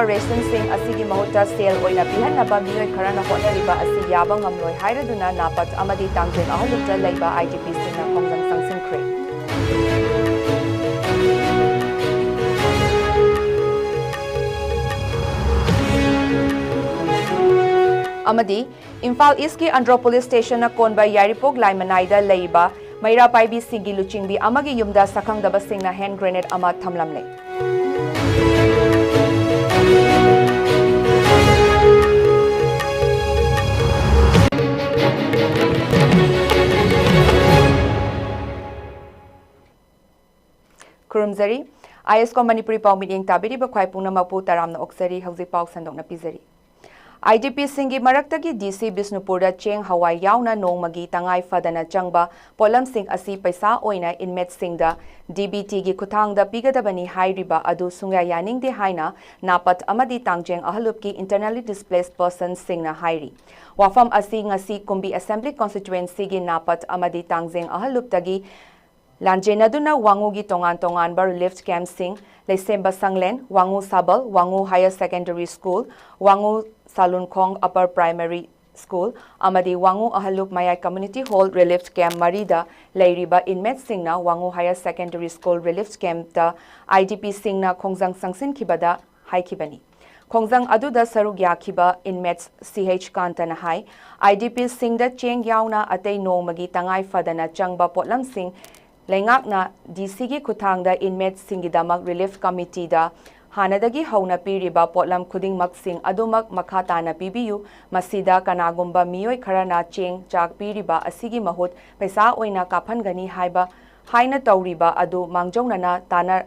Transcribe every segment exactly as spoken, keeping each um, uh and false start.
ꯔꯦꯁꯟꯁꯤꯡ ꯑꯁꯤꯒꯤ ꯃꯍꯨꯠꯇ ꯁꯦꯜ ꯑꯣꯏꯅ ꯄꯤꯍꯟꯅꯕ ꯃꯤꯑꯣꯏ ꯈꯔꯅ ꯍꯣꯠꯅꯔꯤꯕ ꯑꯁꯤ ꯌꯥꯕ ꯉꯝꯂꯣꯏ ꯍꯥꯏꯔꯗꯨꯅ ꯅꯥꯄꯠ ꯑꯃꯗꯤ ꯇꯥꯡꯖꯦꯡ ꯑꯍꯜꯂꯨꯞꯇ ꯂꯩꯕ ꯑꯥꯏ ꯗꯤ ꯄꯤꯁꯤꯡꯅ ꯈꯣꯡꯖꯪ ꯆꯪꯁꯤꯟꯈ꯭ꯔꯦ꯫ ꯑꯃꯗꯤ ꯏꯝꯐꯥꯜ ꯏꯁꯀꯤ ꯑꯟꯗ꯭ꯔꯣ ꯄꯨꯂꯤꯁ ꯁ꯭ꯇꯦꯁꯟꯅ ꯀꯣꯟꯕ ꯌꯥꯏꯔꯤꯄꯣꯛ ꯂꯥꯏꯃꯅꯥꯏꯗ ꯂꯩꯕ ꯃꯩꯔꯥ ꯄꯥꯏꯕꯤꯁꯤꯡꯒꯤ ꯂꯨꯆꯤꯡꯕꯤ ꯑꯃꯒꯤ ꯌꯨꯝꯗ ꯁꯛꯈꯪꯗꯕꯁꯤꯡꯅ ꯍꯦꯟ ꯒ꯭ꯔꯦꯅꯦꯗ ꯑꯃ ꯊꯝꯂꯝꯂꯦ꯫ ꯈꯨꯔꯨꯝꯖꯔꯤ꯫ ꯑꯥꯏ ꯑꯦꯁ ꯀꯣ ꯃꯅꯤꯄꯨꯔꯤ ꯄꯥꯎ ꯃꯤꯠꯌꯦꯡ ꯇꯥꯕꯤꯔꯤꯕ ꯈ꯭ꯋꯥꯏ ꯄꯨꯝꯅꯃꯛꯄꯨ ꯇꯔꯥꯝꯅ ꯑꯣꯛꯆꯔꯤ꯫ ꯍꯧꯖꯤꯛ ꯄꯥꯎ ꯁꯟꯗꯣꯛꯅ ꯄꯤꯖꯔꯤ꯫ ꯑꯥꯏ ꯗꯤ ꯄꯤ ꯁꯤꯡꯒꯤ ꯃꯔꯛꯇꯒꯤ ꯗꯤ ꯁꯤ ꯕꯤꯁꯅꯨꯄꯨꯔꯗ ꯆꯦꯡ ꯍꯋꯥꯏ ꯌꯥꯎꯅ ꯅꯣꯡꯃꯒꯤ ꯇꯉꯥꯏ ꯐꯗꯅ ꯆꯪꯕ ꯄꯣꯠꯂꯝꯁꯤꯡ ꯑꯁꯤ ꯄꯩꯁꯥ ꯑꯣꯏꯅ ꯏꯟꯃꯦꯠꯁꯤꯡꯗ ꯗꯤ ꯕꯤ ꯇꯤꯒꯤ ꯈꯨꯠꯊꯥꯡꯗ ꯄꯤꯒꯗꯕꯅꯤ ꯍꯥꯏꯔꯤꯕ ꯑꯗꯨ ꯁꯨꯡꯌꯥ ꯌꯥꯅꯤꯡꯗꯦ ꯍꯥꯏꯅ ꯅꯥꯄꯠ ꯑꯃꯗꯤ ꯇꯥꯡꯖꯦꯡ ꯑꯍꯜꯂꯨꯞꯀꯤ internally displaced personsꯁꯤꯡꯅ ꯍꯥꯏꯔꯤ꯫ ꯋꯥꯐꯝ ꯑꯁꯤ ꯉꯁꯤ ꯀꯨꯝꯕꯤ ꯑꯦꯁꯦꯝꯕ꯭ꯂꯤ ꯀꯣꯟꯁꯇꯤꯇ꯭ꯋꯦꯟꯁꯤꯒꯤ ꯅꯥꯄꯠ ꯑꯃꯗꯤ ꯇꯥꯡꯖꯦꯡ ꯑꯍꯜꯂꯨꯞꯇꯒꯤ ꯂꯥꯟꯖꯦꯟꯅꯗꯨꯅ ꯋꯥꯉꯨꯒꯤ ꯇꯣꯉꯥꯟ ꯇꯣꯉꯥꯟꯕ ꯔꯤꯂꯤꯐ ꯀꯦꯝꯞꯁꯤꯡ, ꯂꯩꯁꯦꯝꯕ ꯁꯪꯂꯦꯟ, Wangoo Sabal, Wangoo higher secondary school, Wangoo Salunkhong upper primary school ꯑꯃꯗꯤ ꯋꯥꯉꯨ ꯑꯍꯜꯂꯨꯞ ꯃꯌꯥꯏ ꯀꯝꯃ꯭ꯌꯨꯅꯤꯇꯤ ꯍꯣꯜ ꯔꯤꯂꯤꯐ ꯀꯦꯝꯞ ꯃꯔꯤꯗ ꯂꯩꯔꯤꯕ ꯏꯟꯃꯦꯠꯁꯤꯡꯅ Wangoo higher secondary school relief ꯀꯦꯝꯞꯇ ꯑꯥꯏ ꯗꯤ ꯄꯤꯁꯤꯡꯅ ꯈꯣꯡꯖꯪ ꯆꯪꯁꯤꯟꯈꯤꯕꯗ ꯍꯥꯏꯈꯤꯕꯅꯤ꯫ ꯈꯣꯡꯖꯪ ꯑꯗꯨꯗ ꯁꯔꯨꯛ ꯌꯥꯈꯤꯕ ꯏꯟꯃꯦꯠꯁ ꯁꯤ ꯑꯩꯆ ꯀꯥꯟꯇꯅ ꯍꯥꯏ, ꯑꯥꯏ ꯗꯤ ꯄꯤꯁꯤꯡꯗ ꯆꯦꯡ ꯌꯥꯎꯅ ꯑꯇꯩ ꯅꯣꯡꯃꯒꯤ ꯇꯉꯥꯏ ꯐꯗꯅ ꯆꯪꯕ ꯄꯣꯠꯂꯝꯁꯤꯡ ꯂꯩꯉꯥꯛꯅ ꯗꯤ ꯁꯤꯒꯤ ꯈꯨꯠꯊꯥꯡꯗ ꯏꯟꯃꯦꯠꯁꯤꯡꯒꯤꯗꯃꯛ ꯔꯤꯂꯤꯐ ꯀꯃꯤꯇꯤꯗ ꯍꯥꯟꯅꯗꯒꯤ ꯍꯧꯅ ꯄꯤꯔꯤꯕ ꯄꯣꯠꯂꯝ ꯈꯨꯗꯤꯡꯃꯛꯁꯤꯡ ꯑꯗꯨꯃꯛ ꯃꯈꯥ ꯇꯥꯅ ꯄꯤꯕꯤꯌꯨ꯫ ꯃꯁꯤꯗ ꯀꯅꯥꯒꯨꯝꯕ ꯃꯤꯑꯣꯏ ꯈꯔꯅ ꯆꯦꯡ ꯆꯥꯛ ꯄꯤꯔꯤꯕ ꯑꯁꯤꯒꯤ ꯃꯍꯨꯠ ꯄꯩꯁꯥ ꯑꯣꯏꯅ ꯀꯥꯞꯍꯟꯒꯅꯤ ꯍꯥꯏꯕ ꯍꯥꯏꯅ ꯇꯧꯔꯤꯕ ꯑꯗꯨ ꯃꯥꯡꯖꯧꯅꯅ ꯇꯥꯟꯅ-,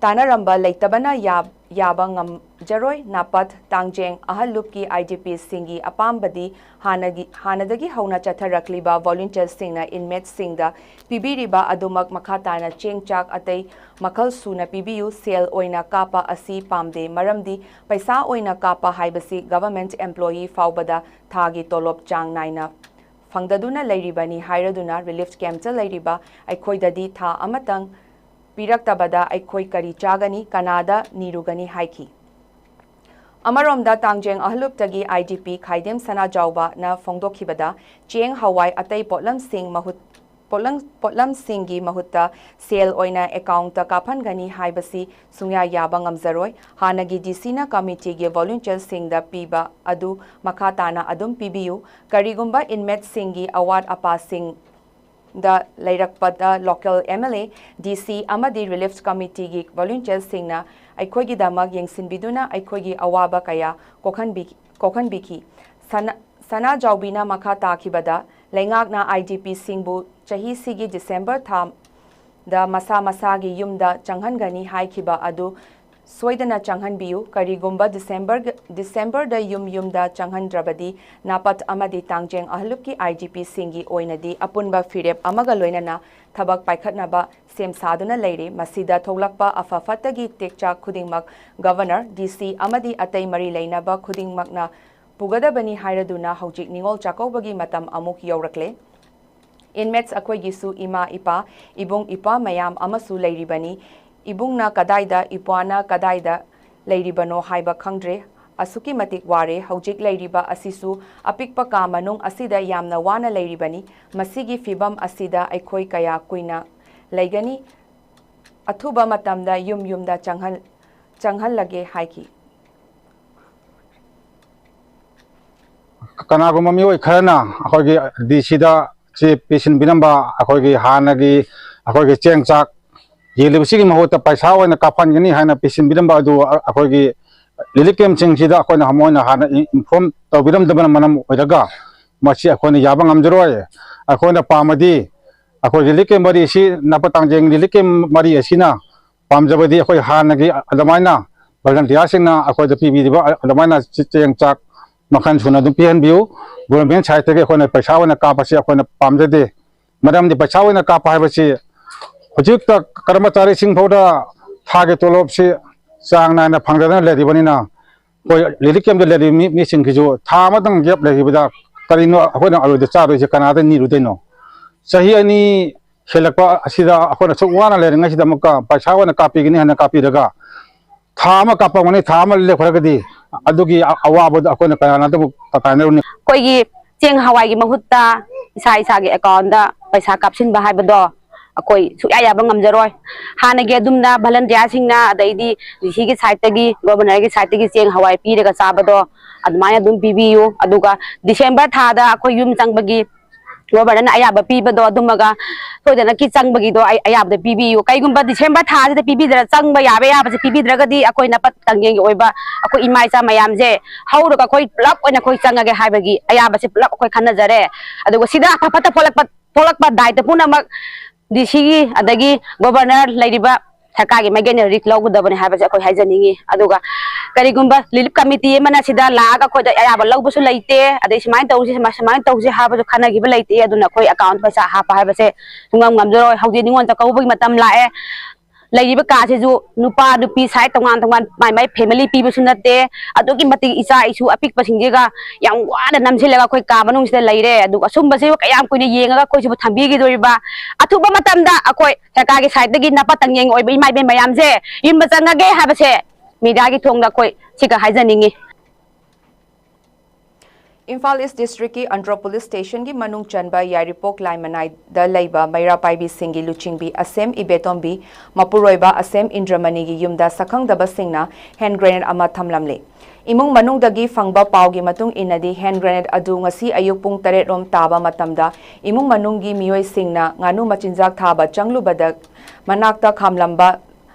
ꯇꯥꯟꯅꯔꯝꯕ ꯂꯩꯇꯕꯅ ꯌꯥ-, ꯌꯥꯕ ꯉꯝꯖꯔꯣꯏ꯫ ꯅꯥꯄꯠ ꯇꯥꯡꯖꯦꯡ ꯑꯍꯜ ꯂꯨꯞꯀꯤ ꯑꯥꯏ ꯗꯤ ꯄꯤꯁꯤꯡꯒꯤ ꯑꯄꯥꯝꯕꯗꯤ ꯍꯥꯟꯅꯒꯤ, ꯍꯥꯟꯅꯗꯒꯤ ꯍꯧꯅ ꯆꯠꯊꯔꯛꯂꯤꯕ ꯚꯣꯂꯨꯟꯇꯤꯌꯔꯁꯤꯡꯅ ꯏꯟꯃꯦꯠꯁꯤꯡꯗ ꯄꯤꯕꯤꯔꯤꯕ ꯑꯗꯨꯃꯛ ꯃꯈꯥ ꯇꯥꯅ ꯆꯦꯡ ꯆꯥꯛ ꯑꯇꯩ ꯃꯈꯜ ꯁꯨꯅ ꯄꯤꯕꯤꯌꯨ꯫ ꯁꯦꯜ ꯑꯣꯏꯅ ꯀꯥꯞꯄ ꯑꯁꯤ ꯄꯥꯝꯗꯦ, ꯃꯔꯝꯗꯤ ꯄꯩꯁꯥ ꯑꯣꯏꯅ ꯀꯥꯞꯄ ꯍꯥꯏꯕꯁꯤ ꯒꯚꯔꯟꯃꯦꯟꯠ ꯑꯦꯝꯄ꯭ꯂꯣꯌꯤ ꯐꯥꯎꯕꯗ ꯊꯥꯒꯤ ꯇꯣꯂꯣꯞ ꯆꯥꯡ ꯅꯥꯏꯅ ꯐꯪꯗꯗꯨꯅ ꯂꯩꯔꯤꯕꯅꯤ ꯍꯥꯏꯔꯗꯨꯅ ꯔꯤꯂꯤꯐ ꯀꯦꯝꯞꯇ ꯂꯩꯔꯤꯕ ꯑꯩꯈꯣꯏꯗꯗꯤ ꯊꯥ ꯑꯃꯇꯪ ꯄꯤꯔꯛꯇꯕꯗ ꯑꯩꯈꯣꯏ ꯀꯔꯤ ꯆꯥꯒꯅꯤ, ꯀꯅꯥꯗ ꯅꯤꯔꯨꯒꯅꯤ ꯍꯥꯏꯈꯤ꯫ ꯑꯃꯔꯣꯝꯗ, ꯇꯥꯡꯖꯦꯡ ꯑꯍꯂꯨꯞꯇꯒꯤ IDP ꯈꯥꯏꯗꯦꯝ ꯁꯅꯥꯖꯥꯎꯕꯅ ꯐꯣꯡꯗꯣꯛꯈꯤꯕꯗ, ꯆꯦꯡ, ꯍꯋꯥꯏ, ꯑꯇꯩ ꯄꯣꯠꯂꯝꯁꯤꯡ ꯃꯍꯨꯠ ꯄꯣꯠꯂꯝ-, ꯄꯣꯠꯂꯝꯁꯤꯡꯒꯤ ꯃꯍꯨꯠꯇ ꯁꯦꯜ ꯑꯣꯏꯅ ꯑꯦꯀꯥꯎꯟꯇ ꯀꯥꯞꯍꯟꯒꯅꯤ ꯍꯥꯏꯕꯁꯤ ꯁꯨꯡꯌꯥ ꯌꯥꯕ ꯉꯝꯖꯔꯣꯏ꯫ ꯍꯥꯟꯅꯒꯤ DC ꯅ committee ꯒꯤ volunteer ꯁꯤꯡꯗ ꯄꯤꯕ ꯑꯗꯨ ꯃꯈꯥ ꯇꯥꯅ ꯑꯗꯨꯝ ꯄꯤꯕꯤꯌꯨ꯫ ꯀꯔꯤꯒꯨꯝꯕ inmate ꯁꯤꯡꯒꯤ ꯑꯋꯥꯠ ꯑꯄꯥꯁꯤꯡ ꯗ ꯂꯩꯔꯛꯄꯗ local MLA, DC ꯑꯃꯗꯤ relief committee ꯒꯤ volunteer ꯁꯤꯡꯅ ꯑꯩꯈꯣꯏꯒꯤꯗꯃꯛ ꯌꯦꯡꯁꯤꯟꯕꯤꯗꯨꯅ ꯑꯩꯈꯣꯏꯒꯤ ꯑꯋꯥꯕ ꯀꯌꯥ ꯀꯣꯛꯍꯟꯕꯤ-, ꯀꯣꯛꯍꯟꯕꯤꯈꯤ꯫ ꯁꯅꯥ-, ꯁꯅꯥꯖꯥꯎꯕꯤꯅ ꯃꯈꯥ ꯇꯥꯈꯤꯕꯗ, ꯂꯩꯉꯥꯛꯅ IDP ꯁꯤꯡꯕꯨ ꯆꯍꯤꯁꯤꯒꯤ December ꯊꯥ ꯗ ꯃꯁꯥ ꯃꯁꯥꯒꯤ ꯌꯨꯝꯗ ꯆꯪꯍꯟꯒꯅꯤ ꯍꯥꯏꯈꯤꯕ ꯑꯗꯨ ꯁꯣꯏꯗꯅ ꯆꯪꯍꯟꯕꯤꯌꯨ꯫ ꯀꯔꯤꯒꯨꯝꯕ December, December ꯗ ꯌꯨꯝ ꯌꯨꯝꯗ ꯆꯪꯍꯟꯗ꯭ꯔꯕꯗꯤ, ꯅꯥꯄꯠ ꯑꯃꯗꯤ ꯇꯥꯡꯖꯦꯡ ꯑꯍꯂꯨꯞꯀꯤ IDP ꯁꯤꯡꯒꯤ ꯑꯣꯏꯅꯗꯤ ꯑꯄꯨꯟꯕ ꯐꯤꯔꯦꯞ ꯑꯃꯒ ꯂꯣꯏꯅꯅ ꯊꯕꯛ ꯄꯥꯏꯈꯠꯅꯕ ꯁꯦꯝ ꯁꯥꯗꯨꯅ ꯂꯩꯔꯤ꯫ ꯃꯁꯤꯗ ꯊꯣꯛꯂꯛꯄ ꯑꯐ ꯐꯠꯇꯒꯤ ꯇꯦꯛꯆꯥꯛ ꯈꯨꯗꯤꯡꯃꯛ Governor, DC ꯑꯃꯗꯤ ꯑꯇꯩ ꯃꯔꯤ ꯂꯩꯅꯕ ꯈꯨꯗꯤꯡꯃꯛꯅ ꯄꯨꯒꯗꯕꯅꯤ ꯍꯥꯏꯔꯗꯨꯅ ꯍꯧꯖꯤꯛ ꯅꯤꯉꯣꯜ ꯆꯥꯛꯀꯧꯕꯒꯤ ꯃꯇꯝ ꯑꯃꯨꯛ ꯌꯧꯔꯛꯂꯦ꯫ Inmates ꯑꯩꯈꯣꯏꯒꯤꯁꯨ ꯏꯃꯥ ꯏꯄꯥ, ꯏꯕꯨꯡ ꯏꯄ꯭ꯋꯥ ꯃꯌꯥꯝ ꯑꯃꯁꯨ ꯂꯩꯔꯤꯕꯅꯤ꯫ ꯏꯕꯨꯡꯅ ꯀꯗꯥꯏꯗ, ꯏꯄ꯭ꯋꯥꯅ ꯀꯗꯥꯏꯗ ꯂꯩꯔꯤꯕꯅꯣ ꯍꯥꯏꯕ ꯈꯪꯗ꯭ꯔꯦ꯫ ꯑꯁꯨꯛꯀꯤ ꯃꯇꯤꯛ ꯋꯥꯔꯦ꯫ ꯍꯧꯖꯤꯛ ꯂꯩꯔꯤꯕ ꯑꯁꯤꯁꯨ ꯑꯄꯤꯛꯄ ꯀꯥ ꯃꯅꯨꯡ ꯑꯁꯤꯗ ꯌꯥꯝꯅ ꯋꯥꯅ ꯂꯩꯔꯤꯕꯅꯤ꯫ ꯃꯁꯤꯒꯤ ꯐꯤꯕꯝ ꯑꯁꯤꯗ ꯑꯩꯈꯣꯏ ꯀꯌꯥ ꯀꯨꯏꯅ ꯂꯩꯒꯅꯤ? ꯑꯊꯨꯕ ꯃꯇꯝꯗ ꯌꯨꯝ ꯌꯨꯝꯗ ꯆꯪꯍꯟ-, ꯆꯪꯍꯜꯂꯒꯦ ꯍꯥꯏꯈꯤ꯫ ꯀꯅꯥꯒꯨꯝꯕ ꯃꯤꯑꯣꯏ ꯈꯔꯅ ꯑꯩꯈꯣꯏꯒꯤ DC ꯗ ꯁꯤ ꯄꯤꯁꯤꯟꯕꯤꯔꯝꯕ, ꯑꯩꯈꯣꯏꯒꯤ ꯍꯥꯟꯅꯒꯤ ꯑꯩꯈꯣꯏꯒꯤ ꯆꯦꯡ ꯆꯥꯛ ꯌꯦꯜꯂꯤꯕꯁꯤꯒꯤ ꯃꯍꯨꯠꯇ ꯄꯩꯁꯥ ꯑꯣꯏꯅ ꯀꯥꯞꯍꯟꯒꯅꯤ ꯍꯥꯏꯅ ꯄꯤꯁꯤꯟꯕꯤꯔꯝꯕ ꯑꯗꯨ ꯑꯩꯈꯣꯏꯒꯤ relief camp ꯁꯤꯡꯁꯤꯗ ꯑꯩꯈꯣꯏꯅ ꯃꯣꯏꯅ ꯍꯥꯟꯅ ꯏꯟꯐꯣꯔꯝ ꯇꯧꯕꯤꯔꯝꯗꯕꯅ ꯃꯔꯝ ꯑꯣꯏꯔꯒ ꯃꯁꯤ ꯑꯩꯈꯣꯏꯅ ꯌꯥꯕ ꯉꯝꯖꯔꯣꯏ꯫ ꯑꯩꯈꯣꯏꯅ ꯄꯥꯝꯃꯗꯤ ꯑꯩꯈꯣꯏ relief camp ꯃꯔꯤ ꯑꯁꯤ, ꯅꯥꯄꯠ ꯇꯥꯡꯖꯦꯡ relief camp ꯃꯔꯤ ꯑꯁꯤꯅ ꯄꯥꯝꯖꯕꯗꯤ ꯑꯩꯈꯣꯏ ꯍꯥꯟꯅꯒꯤ ꯑꯗꯨꯃꯥꯏꯅ volunteer ꯁꯤꯡꯅ ꯑꯩꯈꯣꯏꯗ ꯄꯤꯕꯤꯔꯤꯕ ꯑꯗꯨꯃꯥꯏꯅ ꯆꯦꯡ ꯆꯥꯛ ꯃꯈꯜ ꯁꯨꯅ ꯑꯗꯨꯝ ꯄꯤꯍꯟꯕꯤꯌꯨ꯫ Government side ꯇꯒꯤ ꯑꯩꯈꯣꯏꯅ ꯄꯩꯁꯥ ꯑꯣꯏꯅ ꯀꯥꯞꯄꯁꯤ ꯑꯩꯈꯣꯏꯅ ꯄꯥꯝꯖꯗꯦ꯫ ꯃꯔꯝꯗꯤ ꯄꯩꯁꯥ ꯑꯣꯏꯅ ꯀꯥꯞꯄ ꯍꯥꯏꯕꯁꯤ ꯍꯧꯖꯤꯛꯇ ꯀꯔꯃꯆꯥꯔꯤꯁꯤꯡ ꯐꯥꯎꯗ ꯊꯥꯒꯤ ꯇꯣꯂꯣꯞꯁꯤ ꯆꯥꯡ ꯅꯥꯏꯅ ꯐꯪꯗꯗꯅ ꯂꯩꯔꯤꯕꯅꯤꯅ, ꯑꯩꯈꯣꯏ relief camp ꯇ ꯂꯩꯔꯤꯕ ꯃꯤ, ꯃꯤꯁꯤꯡꯒꯤꯁꯨ ꯊꯥ ꯑꯃꯇꯪ gap ꯂꯩꯈꯤꯕꯗ ꯀꯔꯤꯅꯣ ꯑꯩꯈꯣꯏꯅ ꯑꯔꯣꯏꯗ ꯆꯥꯗꯣꯏꯁꯦ? ꯀꯅꯥꯗ ꯅꯤꯔꯨꯗꯣꯏꯅꯣ? ꯆꯍꯤ ꯑꯅꯤ ꯍꯦꯜꯂꯛꯄ ꯑꯁꯤꯗ ꯑꯩꯈꯣꯏꯅ ꯑꯁꯨꯛ ꯋꯥꯅ ꯂꯩꯔꯤꯉꯩꯁꯤꯗ ꯑꯃꯨꯛꯀ ꯄꯩꯁꯥ ꯑꯣꯏꯅ ꯀꯥꯞꯄꯤꯒꯅꯤ ꯍꯥꯏꯅ ꯀꯥꯞꯄꯤꯔꯒ, ꯊꯥ ꯑꯃ ꯀꯥꯞꯄꯛꯄꯅꯤ, ꯊꯥ ꯑꯃ ꯂꯦꯞꯈ꯭ꯔꯒꯗꯤ ꯑꯗꯨꯒꯤ ꯑ-, ꯑꯋꯥꯕꯗꯣ ꯑꯩꯈꯣꯏꯅ ꯀꯅꯥꯅ ꯑꯗꯨꯕꯨ ꯇꯥꯏꯅꯔꯨꯅꯤ? ꯑꯩꯈꯣꯏꯒꯤ ꯆꯦꯡ ꯍꯋꯥꯏꯒꯤ ꯃꯍꯨꯠꯇ ꯏꯁꯥ ꯏꯁꯥꯒꯤ ꯑꯦꯀꯥꯎꯟꯗ ꯄꯩꯁꯥ ꯀꯥꯞꯁꯤꯟꯕ ꯍꯥꯏꯕꯗꯣ ꯑꯩꯈꯣꯏ ꯁꯨꯛꯌꯥ ꯌꯥꯕ ꯉꯝꯖꯔꯣꯏ꯫ ꯍꯥꯟꯅꯒꯤ ꯑꯗꯨꯝꯅ ꯚꯂꯟꯇꯤꯌꯥꯔꯁꯤꯡꯅ, ꯑꯗꯩꯗꯤ ꯗꯤ ꯁꯤꯒꯤ ꯁꯥꯏꯠꯇꯒꯤ, ꯒꯣꯕꯔꯅꯔꯒꯤ ꯁꯥꯏꯠꯇꯒꯤ ꯆꯦꯡ ꯍꯋꯥꯏ ꯄꯤꯔꯒ ꯆꯥꯕꯗꯣ ꯑꯗꯨꯃꯥꯏꯅ ꯑꯗꯨꯝ ꯄꯤꯕꯤꯌꯨ꯫ ꯑꯗꯨꯒ ꯗꯤꯁꯦꯝꯕꯔ ꯊꯥꯗ ꯑꯩꯈꯣꯏ ꯌꯨꯝ ꯆꯪꯕꯒꯤ ꯒꯣꯕꯔꯅꯔꯅ ꯑꯌꯥꯕ ꯄꯤꯕꯗꯣ ꯑꯗꯨꯃꯒ ꯁꯣꯏꯗꯅꯀꯤ ꯆꯪꯕꯒꯤꯗꯣ ꯑꯩ ꯑꯌꯥꯕꯗ ꯄꯤꯕꯤꯌꯨ꯫ ꯀꯩꯒꯨꯝꯕ ꯗꯤꯁꯦꯝꯕꯔ ꯊꯥꯁꯤꯗ ꯄꯤꯕꯤꯗ꯭ꯔ-, ꯆꯪꯕ ꯌꯥꯕ ꯑꯌꯥꯕꯁꯦ ꯄꯤꯕꯤꯗ꯭ꯔꯒꯗꯤ ꯑꯩꯈꯣꯏ ꯅꯄꯠ ꯇꯪꯌꯦꯡꯒꯤ ꯑꯣꯏꯕ ꯑꯩꯈꯣꯏ ꯏꯃꯥ ꯏꯆꯥ ꯃꯌꯥꯝꯁꯦ ꯍꯧꯔꯒ ꯑꯩꯈꯣꯏ ꯄꯨꯂꯞ ꯑꯣꯏꯅ ꯑꯩꯈꯣꯏ ꯆꯪꯉꯒꯦ ꯍꯥꯏꯕꯒꯤ ꯑꯌꯥꯕꯁꯦ ꯄꯨꯂꯞ ꯑꯩꯈꯣꯏ ꯈꯟꯅꯖꯔꯦ꯫ ꯑꯗꯨꯒ ꯁꯤꯗ ꯑꯐ ꯐꯠꯇ ꯊꯣꯛꯂꯛꯄ, ꯊꯣꯛꯂꯛꯄ ꯗꯥꯏꯇ ꯄꯨꯝꯅꯃꯛ ꯗꯤ ꯁꯤꯒꯤ ꯑꯗꯒꯤ ꯒꯣꯕꯔꯅꯔ ꯂꯩꯔꯤꯕ ꯁꯔꯀꯥꯔꯒꯤ ꯃꯥꯏꯀꯩꯅ ꯔꯤꯛꯁ ꯂꯧꯒꯗꯕꯅꯤ ꯍꯥꯏꯕꯁꯦ ꯑꯩꯈꯣꯏ ꯍꯥꯏꯖꯅꯤꯡꯉꯤ꯫ ꯑꯗꯨꯒ ꯀꯔꯤꯒꯨꯝꯕ ꯔꯤꯂꯤꯐ ꯀꯝꯃꯤꯇꯤ ꯑꯃꯅ ꯁꯤꯗ ꯂꯥꯛꯑꯒ ꯑꯩꯈꯣꯏꯗ ꯑꯌꯥꯕ ꯂꯧꯕꯁꯨ ꯂꯩꯇꯦ, ꯑꯗꯩ ꯁꯨꯃꯥꯏꯅ ꯇꯧꯁꯤ, ꯁꯨꯃꯥꯏ-, ꯁꯨꯃꯥꯏꯅ ꯇꯧꯁꯤ ꯍꯥꯏꯕꯁꯨ ꯈꯟꯅꯈꯤꯕ ꯂꯩꯇꯦ꯫ ꯑꯗꯨꯅ ꯑꯩꯈꯣꯏ ꯑꯦꯀꯥꯎꯟ ꯄꯩꯁꯥ ꯍꯥꯞꯄ ꯍꯥꯏꯕꯁꯦ ꯁꯨꯡꯉꯝ ꯉꯝꯖꯔꯣꯏ꯫ ꯍꯧꯖꯤꯛ ꯅꯤꯉꯣꯜ ꯆꯥꯛꯀꯧꯕꯒꯤ ꯃꯇꯝ ꯂꯥꯛꯑꯦ꯫ ꯂꯩꯔꯤꯕ ꯀꯥꯁꯤꯁꯨ ꯅꯨꯄꯥ ꯅꯨꯄꯤ ꯁꯥꯏꯠ ꯇꯣꯉꯥꯟ ꯇꯣꯉꯥꯟ ꯃꯥꯏ ꯃꯥꯏ ꯐꯦꯃꯤꯂꯤ ꯄꯤꯕꯁꯨ ꯅꯠꯇꯦ꯫ ꯑꯗꯨꯛꯀꯤ ꯃꯇꯤꯛ ꯏꯆꯥ ꯏꯁꯨ ꯑꯄꯤꯛꯄꯁꯤꯡꯁꯤꯒ ꯌꯥꯝ ꯋꯥꯅ ꯅꯝꯁꯤꯜꯂꯒ ꯑꯩꯈꯣꯏ ꯀꯥ ꯃꯅꯨꯡꯁꯤꯗ ꯂꯩꯔꯦ꯫ ꯑꯗꯨꯒ ꯑꯁꯨꯝꯕꯁꯤꯕꯨ ꯀꯌꯥꯝ ꯀꯨꯏꯅ ꯌꯦꯡꯉꯒ ꯑꯩꯈꯣꯏꯁꯤꯕꯨ ꯊꯝꯕꯤꯈꯤꯗꯣꯔꯤꯕ? ꯑꯊꯨꯕ ꯃꯇꯝꯗ ꯑꯩꯈꯣꯏ ꯁꯔꯀꯥꯔꯒꯤ ꯁꯥꯏꯠꯇꯒꯤ ꯅꯄꯥ ꯇꯪꯌꯦꯡ ꯑꯣꯏꯕ ꯏꯃꯥ ꯏꯕꯦꯟ ꯃꯌꯥꯝꯁꯦ ꯌꯨꯝꯗ ꯆꯪꯉꯒꯦ ꯍꯥꯏꯕꯁꯦ ꯃꯤꯗꯤꯌꯥꯒꯤ ꯊꯣꯡꯗ ꯑꯩꯈꯣꯏ ꯁꯤꯒ ꯍꯥꯏꯖꯅꯤꯡꯉꯤ꯫ ꯏꯝꯐꯥꯜ ꯏꯁ ꯗꯤꯁꯇ꯭ꯔꯤꯛꯀꯤ ꯑꯟꯗ꯭ꯔꯣ ꯄꯨꯂꯤꯁ ꯁ꯭ꯇꯦꯁꯟꯒꯤ ꯃꯅꯨꯡ ꯆꯟꯕ ꯌꯥꯏꯔꯤꯄꯣꯛ ꯂꯥꯏꯃꯅꯥꯏꯗ ꯂꯩꯕ ꯃꯩꯔꯥ ꯄꯥꯏꯕꯤꯁꯤꯡꯒꯤ ꯂꯨꯆꯤꯡꯕꯤ ꯑꯁꯦꯝ ꯏꯕꯦꯇꯣꯝꯕꯤ ꯃꯄꯨꯔꯣꯏꯕ ꯑꯁꯦꯝ ꯏꯟꯗ꯭ꯔꯃꯅꯤꯒꯤ ꯌꯨꯝꯗ ꯁꯛꯈꯪꯗꯕꯁꯤꯡꯅ ꯍꯦꯟ ꯒ꯭ꯔꯦꯅꯦꯗ ꯑꯃ ꯊꯝꯂꯝꯂꯦ꯫ ꯏꯃꯨꯡ ꯃꯅꯨꯡꯗꯒꯤ ꯐꯪꯕ ꯄꯥꯎꯒꯤ ꯃꯇꯨꯡ ꯏꯟꯅꯗꯤ, ꯍꯦꯟ ꯒ꯭ꯔꯦꯅꯦꯗ ꯑꯗꯨ ꯉꯁꯤ ꯑꯌꯨꯛ ꯄꯨꯡ ꯇꯔꯦꯠ ꯔꯣꯝ ꯇꯥꯕ ꯃꯇꯝꯗ ꯏꯃꯨꯡ ꯃꯅꯨꯡꯒꯤ ꯃꯤꯑꯣꯏꯁꯤꯡꯅ ꯉꯥꯅꯨ ꯃꯆꯤꯟꯖꯥꯛ ꯊꯥꯕ ꯆꯪꯂꯨꯕꯗ ꯃꯅꯥꯛꯇ ꯈꯥꯝꯂꯝꯕ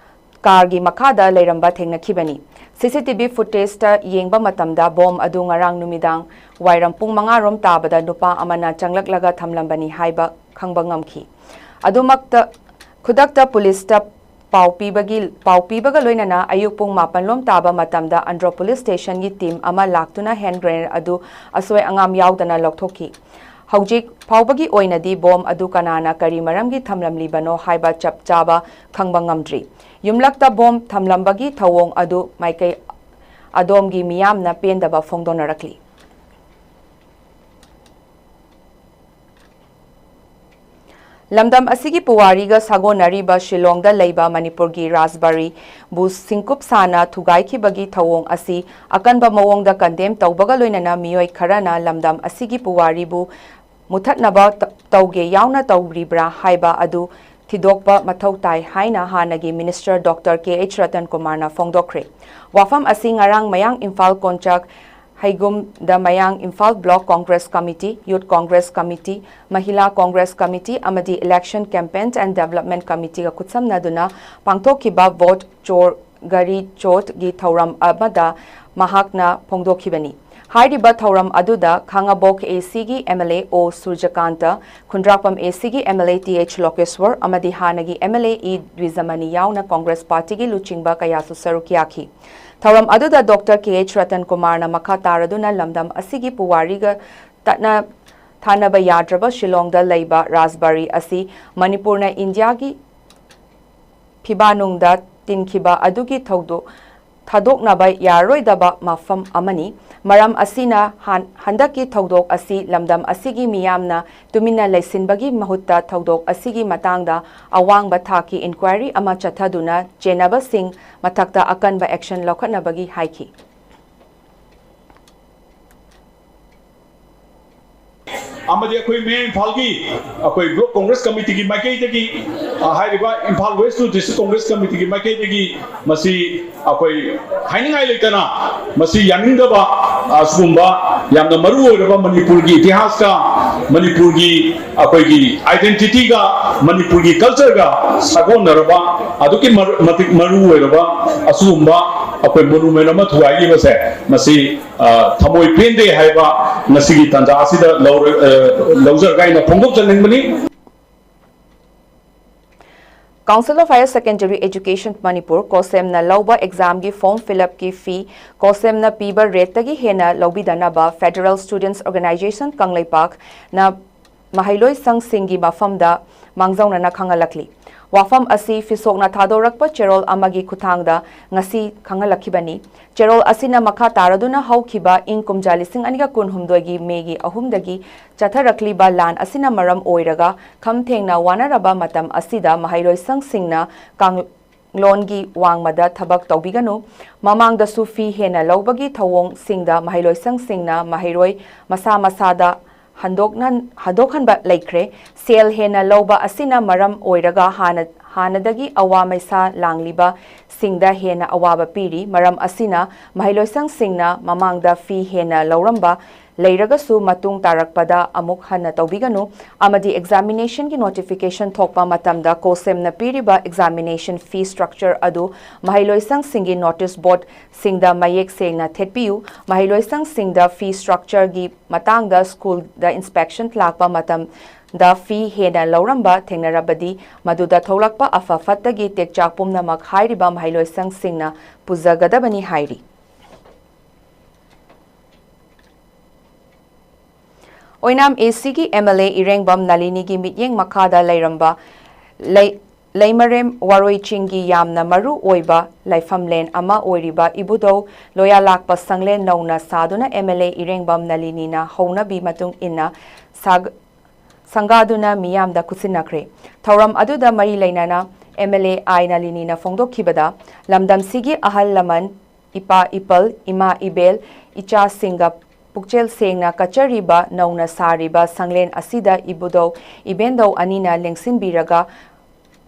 ꯀꯥꯔꯒꯤ ꯃꯈꯥꯗ ꯂꯩꯔꯝꯕ ꯊꯦꯡꯅꯈꯤꯕꯅꯤ꯫ ꯁꯤ ꯁꯤ ꯇꯤ ꯚꯤ ꯐꯨꯇꯦꯖꯇ ꯌꯦꯡꯕ ꯃꯇꯝꯗ ꯕꯣꯝ ꯑꯗꯨ ꯉꯔꯥꯡ ꯅꯨꯃꯤꯗꯥꯡ ꯋꯥꯏꯔꯝ ꯄꯨꯡ ꯃꯉꯥ ꯔꯣꯝ ꯇꯥꯕꯗ ꯅꯨꯄꯥ ꯑꯃꯅ ꯆꯪꯂꯛꯂꯒ ꯊꯝꯂꯝꯕꯅꯤ ꯍꯥꯏꯕ ꯈꯪꯕ ꯉꯝꯈꯤ꯫ ꯑꯗꯨꯃꯛꯇ ꯈꯨꯗꯛꯇ ꯄꯨꯂꯤꯁꯇ ꯄꯥꯎ ꯄꯤꯕꯒꯤ, ꯄꯥꯎ ꯄꯤꯕꯒ ꯂꯣꯏꯅꯅ ꯑꯌꯨꯛ ꯄꯨꯡ ꯃꯥꯄꯟ ꯂꯣꯝ ꯇꯥꯕ ꯃꯇꯝꯗ ꯑꯟꯗ꯭ꯔꯣ ꯄꯨꯂꯤꯁ ꯁ꯭ꯇꯦꯁꯟꯒꯤ ꯇꯤꯝ ꯑꯃ ꯂꯥꯛꯇꯨꯅ ꯍꯦꯟ ꯒ꯭ꯔꯦꯅꯦꯗ ꯑꯗꯨ ꯑꯁꯣꯏ ꯑꯉꯥꯝ ꯌꯥꯎꯗꯅ ꯂꯧꯊꯣꯛꯈꯤ꯫ ꯍꯧꯖꯤꯛ ꯐꯥꯎꯕꯒꯤ ꯑꯣꯏꯅꯗꯤ ꯕꯣꯝ ꯑꯗꯨ ꯀꯅꯥꯅ ꯀꯔꯤ ꯃꯔꯝꯒꯤ ꯊꯝꯂꯝꯂꯤꯕꯅꯣ ꯍꯥꯏꯕ ꯆꯞ ꯆꯥꯕ ꯈꯪꯕ ꯉꯝꯗ꯭ꯔꯤ꯫ ꯌꯨꯝꯂꯛꯇ ꯕꯣꯝ ꯊꯝꯂꯝꯕꯒꯤ ꯊꯧꯑꯣꯡ ꯑꯗꯨ ꯃꯥꯏꯀꯩ ꯑꯗꯣꯝꯒꯤ ꯃꯤꯌꯥꯝꯅ ꯄꯦꯟꯗꯕ ꯐꯣꯡꯗꯣꯛꯅꯔꯛꯂꯤ꯫ ꯂꯝꯗꯝ ꯑꯁꯤꯒꯤ ꯄꯨꯋꯥꯔꯤꯒ ꯁꯥꯒꯣꯟꯅꯔꯤꯕ ꯁꯤꯂꯣꯡꯗ ꯂꯩꯕ ꯃꯅꯤꯄꯨꯔꯒꯤ ꯔꯥꯖꯕꯥꯔꯤꯕꯨ ꯁꯤꯡꯀꯨꯞ ꯁꯥꯅ ꯊꯨꯒꯥꯏꯈꯤꯕꯒꯤ ꯊꯧꯑꯣꯡ ꯑꯁꯤ ꯑꯀꯟꯕ ꯃꯑꯣꯡꯗ ꯀꯟꯗꯦꯝ ꯇꯧꯕꯒ ꯂꯣꯏꯅꯅ ꯃꯤꯑꯣꯏ ꯈꯔꯅ ꯂꯝꯗꯝ ꯑꯁꯤꯒꯤ ꯄꯨꯋꯥꯔꯤꯕꯨ ꯃꯨꯊꯠꯅꯕ ꯇ-, ꯇꯧꯒꯦ ꯌꯥꯎꯅ ꯇꯧꯔꯤꯕ꯭ꯔꯥ ꯍꯥꯏꯕ ꯑꯗꯨ ꯊꯤꯗꯣꯛꯄ ꯃꯊꯧ ꯇꯥꯏ ꯍꯥꯏꯅ ꯍꯥꯟꯅꯒꯤ ꯃꯤꯅꯤꯁꯇꯔ ꯗꯣꯛꯇꯔ ꯀꯦ ꯑꯩꯆ ꯔꯇꯟ ꯀꯨꯃꯥꯔꯅ ꯐꯣꯡꯗꯣꯛꯈ꯭ꯔꯦ꯫ ꯋꯥꯐꯝ ꯑꯁꯤ ꯉꯔꯥꯡ ꯃꯌꯥꯡ ꯏꯝꯐꯥꯜ ꯀꯣꯟꯆꯥꯛ ꯍꯩꯒꯨꯝꯗ ꯃꯌꯥꯡ ꯏꯝꯐꯥꯜ ꯕ꯭ꯂꯣꯛ ꯀꯣꯡꯒ꯭ꯔꯦꯁ ꯀꯃꯤꯇꯤ, ꯌꯨꯠ ꯀꯣꯡꯒ꯭ꯔꯦꯁ ꯀꯃꯤꯇꯤ, ꯃꯍꯤꯂꯥ ꯀꯣꯡꯒ꯭ꯔꯦꯁ ꯀꯃꯤꯇꯤ ꯑꯃꯗꯤ Election Campaign and Development Committeeꯒ ꯈꯨꯠꯁꯝꯅꯗꯨꯅ ꯄꯥꯡꯊꯣꯛꯈꯤꯕ ꯚꯣꯠ ꯆꯣꯔ ꯒꯥꯔꯤ ꯆꯣꯠꯒꯤ ꯊꯧꯔꯝ ꯑꯃꯗ ꯃꯍꯥꯛꯅ ꯐꯣꯡꯗꯣꯛꯈꯤꯕꯅꯤ꯫ ꯍꯥꯏꯔꯤꯕ ꯊꯧꯔꯝ ꯑꯗꯨꯗ ꯈꯥꯉꯕꯣꯛ ꯑꯦ ꯁꯤꯒꯤ ꯑꯦꯝ ꯑꯦꯜ ꯑꯦ ꯑꯣ ꯁꯨꯔꯖꯀꯥꯟꯇ, ꯈꯨꯟꯗ꯭ꯔꯥꯛꯄꯝ ꯑꯦ ꯁꯤꯒꯤ M L A T H Lokeshwar ꯑꯃꯗꯤ ꯍꯥꯟꯅꯒꯤ M L A E Dwijamani ꯌꯥꯎꯅ ꯀꯣꯡꯒ꯭ꯔꯦꯁ ꯄꯥꯔꯇꯤꯒꯤ ꯂꯨꯆꯤꯡꯕ ꯀꯌꯥꯁꯨ ꯁꯔꯨꯛ ꯌꯥꯈꯤ꯫ ꯊꯧꯔꯝ ꯑꯗꯨꯗ ꯗꯣꯛꯇꯔ ꯀꯦ ꯑꯩꯆ ꯔꯇꯟ ꯀꯨꯃꯥꯔꯅ ꯃꯈꯥ ꯇꯥꯔꯗꯨꯅ ꯂꯝꯗꯝ ꯑꯁꯤꯒꯤ ꯄꯨꯋꯥꯔꯤꯒ ꯇꯠꯅ ꯊꯥꯅꯕ ꯌꯥꯗ꯭ꯔꯕ ꯁꯤꯂꯣꯡꯗ ꯂꯩꯕ ꯔꯥꯖꯕꯥꯔꯤ ꯑꯁꯤ ꯃꯅꯤꯄꯨꯔꯅ ꯏꯟꯗꯤꯌꯥꯒꯤ ꯐꯤꯕꯥꯅꯨꯡꯗ ꯇꯤꯟꯈꯤꯕ ꯑꯗꯨꯒꯤ ꯊꯧꯗꯣꯛ ꯊꯥꯗꯣꯛꯅꯕ ꯌꯥꯔꯣꯏꯗꯕ ꯃꯐꯝ ꯑꯃꯅꯤ꯫ ꯃꯔꯝ ꯑꯁꯤꯅ ꯍꯥꯟ-, ꯍꯟꯗꯛꯀꯤ ꯊꯧꯗꯣꯛ ꯑꯁꯤ ꯂꯝꯗꯝ ꯑꯁꯤꯒꯤ ꯃꯤꯌꯥꯝꯅ ꯇꯨꯃꯤꯟꯅ ꯂꯩꯁꯤꯟꯕꯒꯤ ꯃꯍꯨꯠꯇ ꯊꯧꯗꯣꯛ ꯑꯁꯤꯒꯤ ꯃꯇꯥꯡꯗ ꯑꯋꯥꯡꯕ ꯊꯥꯛꯀꯤ ꯏꯟꯀ꯭ꯋꯥꯏꯔꯤ ꯑꯃ ꯆꯠꯊꯗꯨꯅ ꯆꯦꯟꯅꯕꯁꯤꯡ ꯃꯊꯛꯇ ꯑꯀꯟꯕ action ꯂꯧꯈꯠꯅꯕꯒꯤ ꯍꯥꯏꯈꯤ꯫ ꯑꯃꯗꯤ ꯑꯩꯈꯣꯏ ꯃꯌꯥꯡ ꯏꯝꯐꯥꯜꯒꯤ ꯑꯩꯈꯣꯏ ꯕ꯭ꯂꯣꯛ ꯀꯣꯡꯒ꯭ꯔꯦꯁ ꯀꯃꯤꯇꯤꯒꯤ ꯃꯥꯏꯀꯩꯗꯒꯤ, ꯑ, ꯍꯥꯏꯔꯤꯕ Imphal west district congress ꯀꯃꯤꯇꯤꯒꯤ ꯃꯥꯏꯀꯩꯗꯒꯤ ꯃꯁꯤ ꯑꯩꯈꯣꯏ ꯍꯥꯏꯅꯤꯡꯉꯥꯏ ꯂꯩꯇꯅ ꯃꯁꯤ ꯌꯥꯅꯤꯡꯗꯕ, ꯑ, ꯁꯤꯒꯨꯝꯕ ꯌꯥꯝꯅ ꯃꯔꯨ ꯑꯣꯏꯔꯕ ꯃꯅꯤꯄꯨꯔꯒꯤ ꯏꯇꯤꯍꯥꯁꯀ, ꯃꯅꯤꯄꯨꯔꯒꯤ ꯑꯩꯈꯣꯏꯒꯤ identityꯒ, ꯃꯅꯤꯄꯨꯔꯒꯤ cultureꯒ ꯁꯥꯒꯣꯟꯅꯔꯕ, ꯑꯗꯨꯛꯀꯤ ꯃꯔ-, ꯃꯇꯤꯛ ꯃꯔꯨ ꯑꯣꯏꯔꯕ ꯑꯁꯤꯒꯨꯝꯕ ꯑꯩꯈꯣꯏ monument ꯑꯃ ꯊꯨꯒꯥꯏꯈꯤꯕꯁꯦ, ꯃꯁꯤ ꯑ, ꯊꯃꯣꯏ ꯄꯦꯟꯗꯦ ꯍꯥꯏꯕ ꯉꯁꯤꯒꯤ ꯇꯥꯟꯖꯥ ꯑꯁꯤꯗ ꯂꯧꯔ-, ꯑ, ꯂꯧꯖꯔꯒ ꯑꯩꯅ ꯐꯣꯡꯗꯣꯛꯆꯅꯤꯡꯕꯅꯤ꯫ Council of Higher Secondary Education Manipur, ꯀꯣꯁꯦꯝꯅ ꯂꯧꯕ examꯒꯤ form fill upꯀꯤ fee ꯀꯣꯁꯦꯝꯅ ꯄꯤꯕ rateꯇꯒꯤ ꯍꯦꯟꯅ ꯂꯧꯕꯤꯗꯅꯕ Federal Students Organisation ꯀꯪꯂꯩꯄꯥꯛꯅ ꯃꯍꯩꯂꯣꯏ ꯁꯪꯁꯤꯡꯒꯤ ꯃꯐꯝꯗ ꯃꯥꯡꯖꯧꯅꯅ ꯈꯪꯍꯜꯂꯛꯂꯤ꯫ ꯋꯥꯐꯝ ꯑꯁꯤ ꯐꯤꯁꯣꯛꯅ ꯊꯥꯗꯣꯔꯛꯄ ꯆꯦꯔꯣꯜ ꯑꯃꯒꯤ ꯈꯨꯠꯊꯥꯡꯗ ꯉꯁꯤ ꯈꯪꯍꯜꯂꯛꯈꯤꯕꯅꯤ꯫ ꯆꯦꯔꯣꯜ ꯑꯁꯤꯅ ꯃꯈꯥ ꯇꯥꯔꯗꯨꯅ ꯍꯧꯈꯤꯕ ꯏꯪ ꯀꯨꯝꯖꯥ ꯂꯤꯁꯤꯡ ꯑꯅꯤꯒ ꯀꯨꯟꯍꯨꯝꯗꯣꯏꯒꯤ ꯃꯦꯒꯤ ꯑꯍꯨꯝꯗꯒꯤ ꯆꯠꯊꯔꯛꯂꯤꯕ ꯂꯥꯟ ꯑꯁꯤꯅ ꯃꯔꯝ ꯑꯣꯏꯔꯒ ꯈꯝ ꯊꯦꯡꯅ ꯋꯥꯅꯔꯕ ꯃꯇꯝ ꯑꯁꯤꯗ ꯃꯍꯩꯔꯣꯏꯁꯪꯁꯤꯡꯅ ꯀꯥꯡꯂꯣꯟꯒꯤ ꯋꯥꯡꯃꯗ ꯊꯕꯛ ꯇꯧꯕꯤꯒꯅꯨ꯫ ꯃꯃꯥꯡꯗꯁꯨ ꯐꯤ ꯍꯦꯟꯅ ꯂꯧꯕꯒꯤ ꯊꯧꯑꯣꯡꯁꯤꯡꯗ ꯃꯍꯩꯔꯣꯏꯁꯪꯁꯤꯡꯅ ꯃꯍꯩꯔꯣꯏ ꯃꯁꯥ ꯃꯁꯥꯗ ꯍꯟꯗꯣꯛꯅ-, ꯍꯟꯗꯣꯛꯍꯟꯕ ꯂꯩꯈ꯭ꯔꯦ꯫ ꯁꯦꯜ ꯍꯦꯟꯅ ꯂꯧꯕ ꯑꯁꯤꯅ ꯃꯔꯝ ꯑꯣꯏꯔꯒ ꯍꯥꯟꯅ, ꯍꯥꯟꯅꯗꯒꯤ ꯑꯋꯥ ꯃꯩꯁꯥ ꯂꯥꯡꯂꯤꯕꯁꯤꯡꯗ ꯍꯦꯟꯅ ꯑꯋꯥꯕ ꯄꯤꯔꯤ꯫ ꯃꯔꯝ ꯑꯁꯤꯅ ꯃꯍꯩꯂꯣꯏꯁꯪꯁꯤꯡꯅ ꯃꯃꯥꯡꯗ ꯐꯤ ꯍꯦꯟꯅ ꯂꯧꯔꯝꯕ ꯂꯩꯔꯒꯁꯨ ꯃꯇꯨꯡ ꯇꯥꯔꯛꯄꯗ ꯑꯃꯨꯛ ꯍꯟꯅ ꯇꯧꯕꯤꯒꯅꯨ ꯑꯃꯗꯤ examination ꯒꯤ notification ꯊꯣꯛꯄ ꯃꯇꯝꯗ COHSEM ꯅ ꯄꯤꯔꯤꯕ examination fee structure ꯑꯗꯨ ꯃꯍꯩꯂꯣꯏꯁꯪꯁꯤꯡꯒꯤ notice board ꯁꯤꯡꯗ ꯃꯌꯦꯛ ꯁꯦꯡꯅ ꯊꯦꯠꯄꯤꯌꯨ꯫ ꯃꯍꯩꯂꯣꯏꯁꯪꯁꯤꯡꯗ fee structure ꯒꯤ ꯃꯇꯥꯡꯗ ꯁ꯭ꯀꯨꯜꯗ inspection ꯂꯥꯛꯄ ꯃꯇꯝꯗ ꯐꯤ ꯍꯦꯟꯅ ꯂꯧꯔꯝꯕ ꯊꯦꯡꯅꯔꯕꯗꯤ ꯃꯗꯨꯗ ꯊꯣꯛꯂꯛꯄ ꯑꯐ ꯐꯠꯇꯒꯤ ꯇꯦꯛꯆꯥꯛ ꯄꯨꯝꯅꯃꯛ ꯍꯥꯏꯔꯤꯕ ꯃꯍꯩꯂꯣꯏꯁꯪꯁꯤꯡꯅ ꯄꯨꯖꯒꯗꯕꯅꯤ ꯍꯥꯏꯔꯤ꯫ ꯑꯣꯏꯅꯥꯝ AC ꯒꯤ MLA ꯏꯔꯦꯡꯕꯝ ꯅꯂꯤꯅꯤꯒꯤ ꯃꯤꯠꯌꯦꯡ ꯃꯈꯥꯗ ꯂꯩꯔꯝꯕ ꯂꯩ-, ꯂꯩꯃꯔꯦꯝ ꯋꯥꯔꯣꯏ ꯆꯤꯡꯒꯤ ꯌꯥꯝꯅ ꯃꯔꯨ ꯑꯣꯏꯕ ꯂꯥꯏꯐꯝꯂꯦꯟ ꯑꯃ ꯑꯣꯏꯔꯤꯕ ꯏꯕꯨꯙꯧ ꯂꯣꯌꯥꯂꯥꯛꯄ ꯁꯪꯂꯦꯟ ꯅꯧꯅ ꯁꯥꯗꯨꯅ MLA ꯏꯔꯦꯡꯕꯝ ꯅꯂꯤꯅꯤꯅ ꯍꯧꯅꯕꯤ ꯃꯇꯨꯡ ꯏꯟꯅ ꯁꯥꯒ-, ꯁꯪꯒꯥꯗꯨꯅ ꯃꯤꯌꯥꯝꯗ ꯈꯨꯠꯁꯤꯟꯅꯈ꯭ꯔꯦ꯫ ꯊꯧꯔꯝ ꯑꯗꯨꯗ ꯃꯔꯤ ꯂꯩꯅꯅ MLA ꯑꯥꯏ ꯅꯂꯤꯅꯤꯅ ꯐꯣꯡꯗꯣꯛꯈꯤꯕꯗ, ꯂꯝꯗꯝꯁꯤꯒꯤ ꯑꯍꯜ ꯂꯃꯟ, ꯏꯄꯥ ꯏꯄꯜ, ꯏꯃꯥ ꯏꯕꯦꯜ, ꯏꯆꯥꯁꯤꯡꯒ ꯄꯨꯛꯆꯦꯜ ꯁꯦꯡꯅ ꯀꯠꯆꯔꯤꯕ ꯅꯧꯅ ꯁꯥꯔꯤꯕ ꯁꯪꯂꯦꯟ ꯑꯁꯤꯗ ꯏꯕꯨꯙꯧ ꯏꯕꯦꯟꯙꯧ ꯑꯅꯤꯅ ꯂꯦꯡꯁꯤꯟꯕꯤꯔꯒ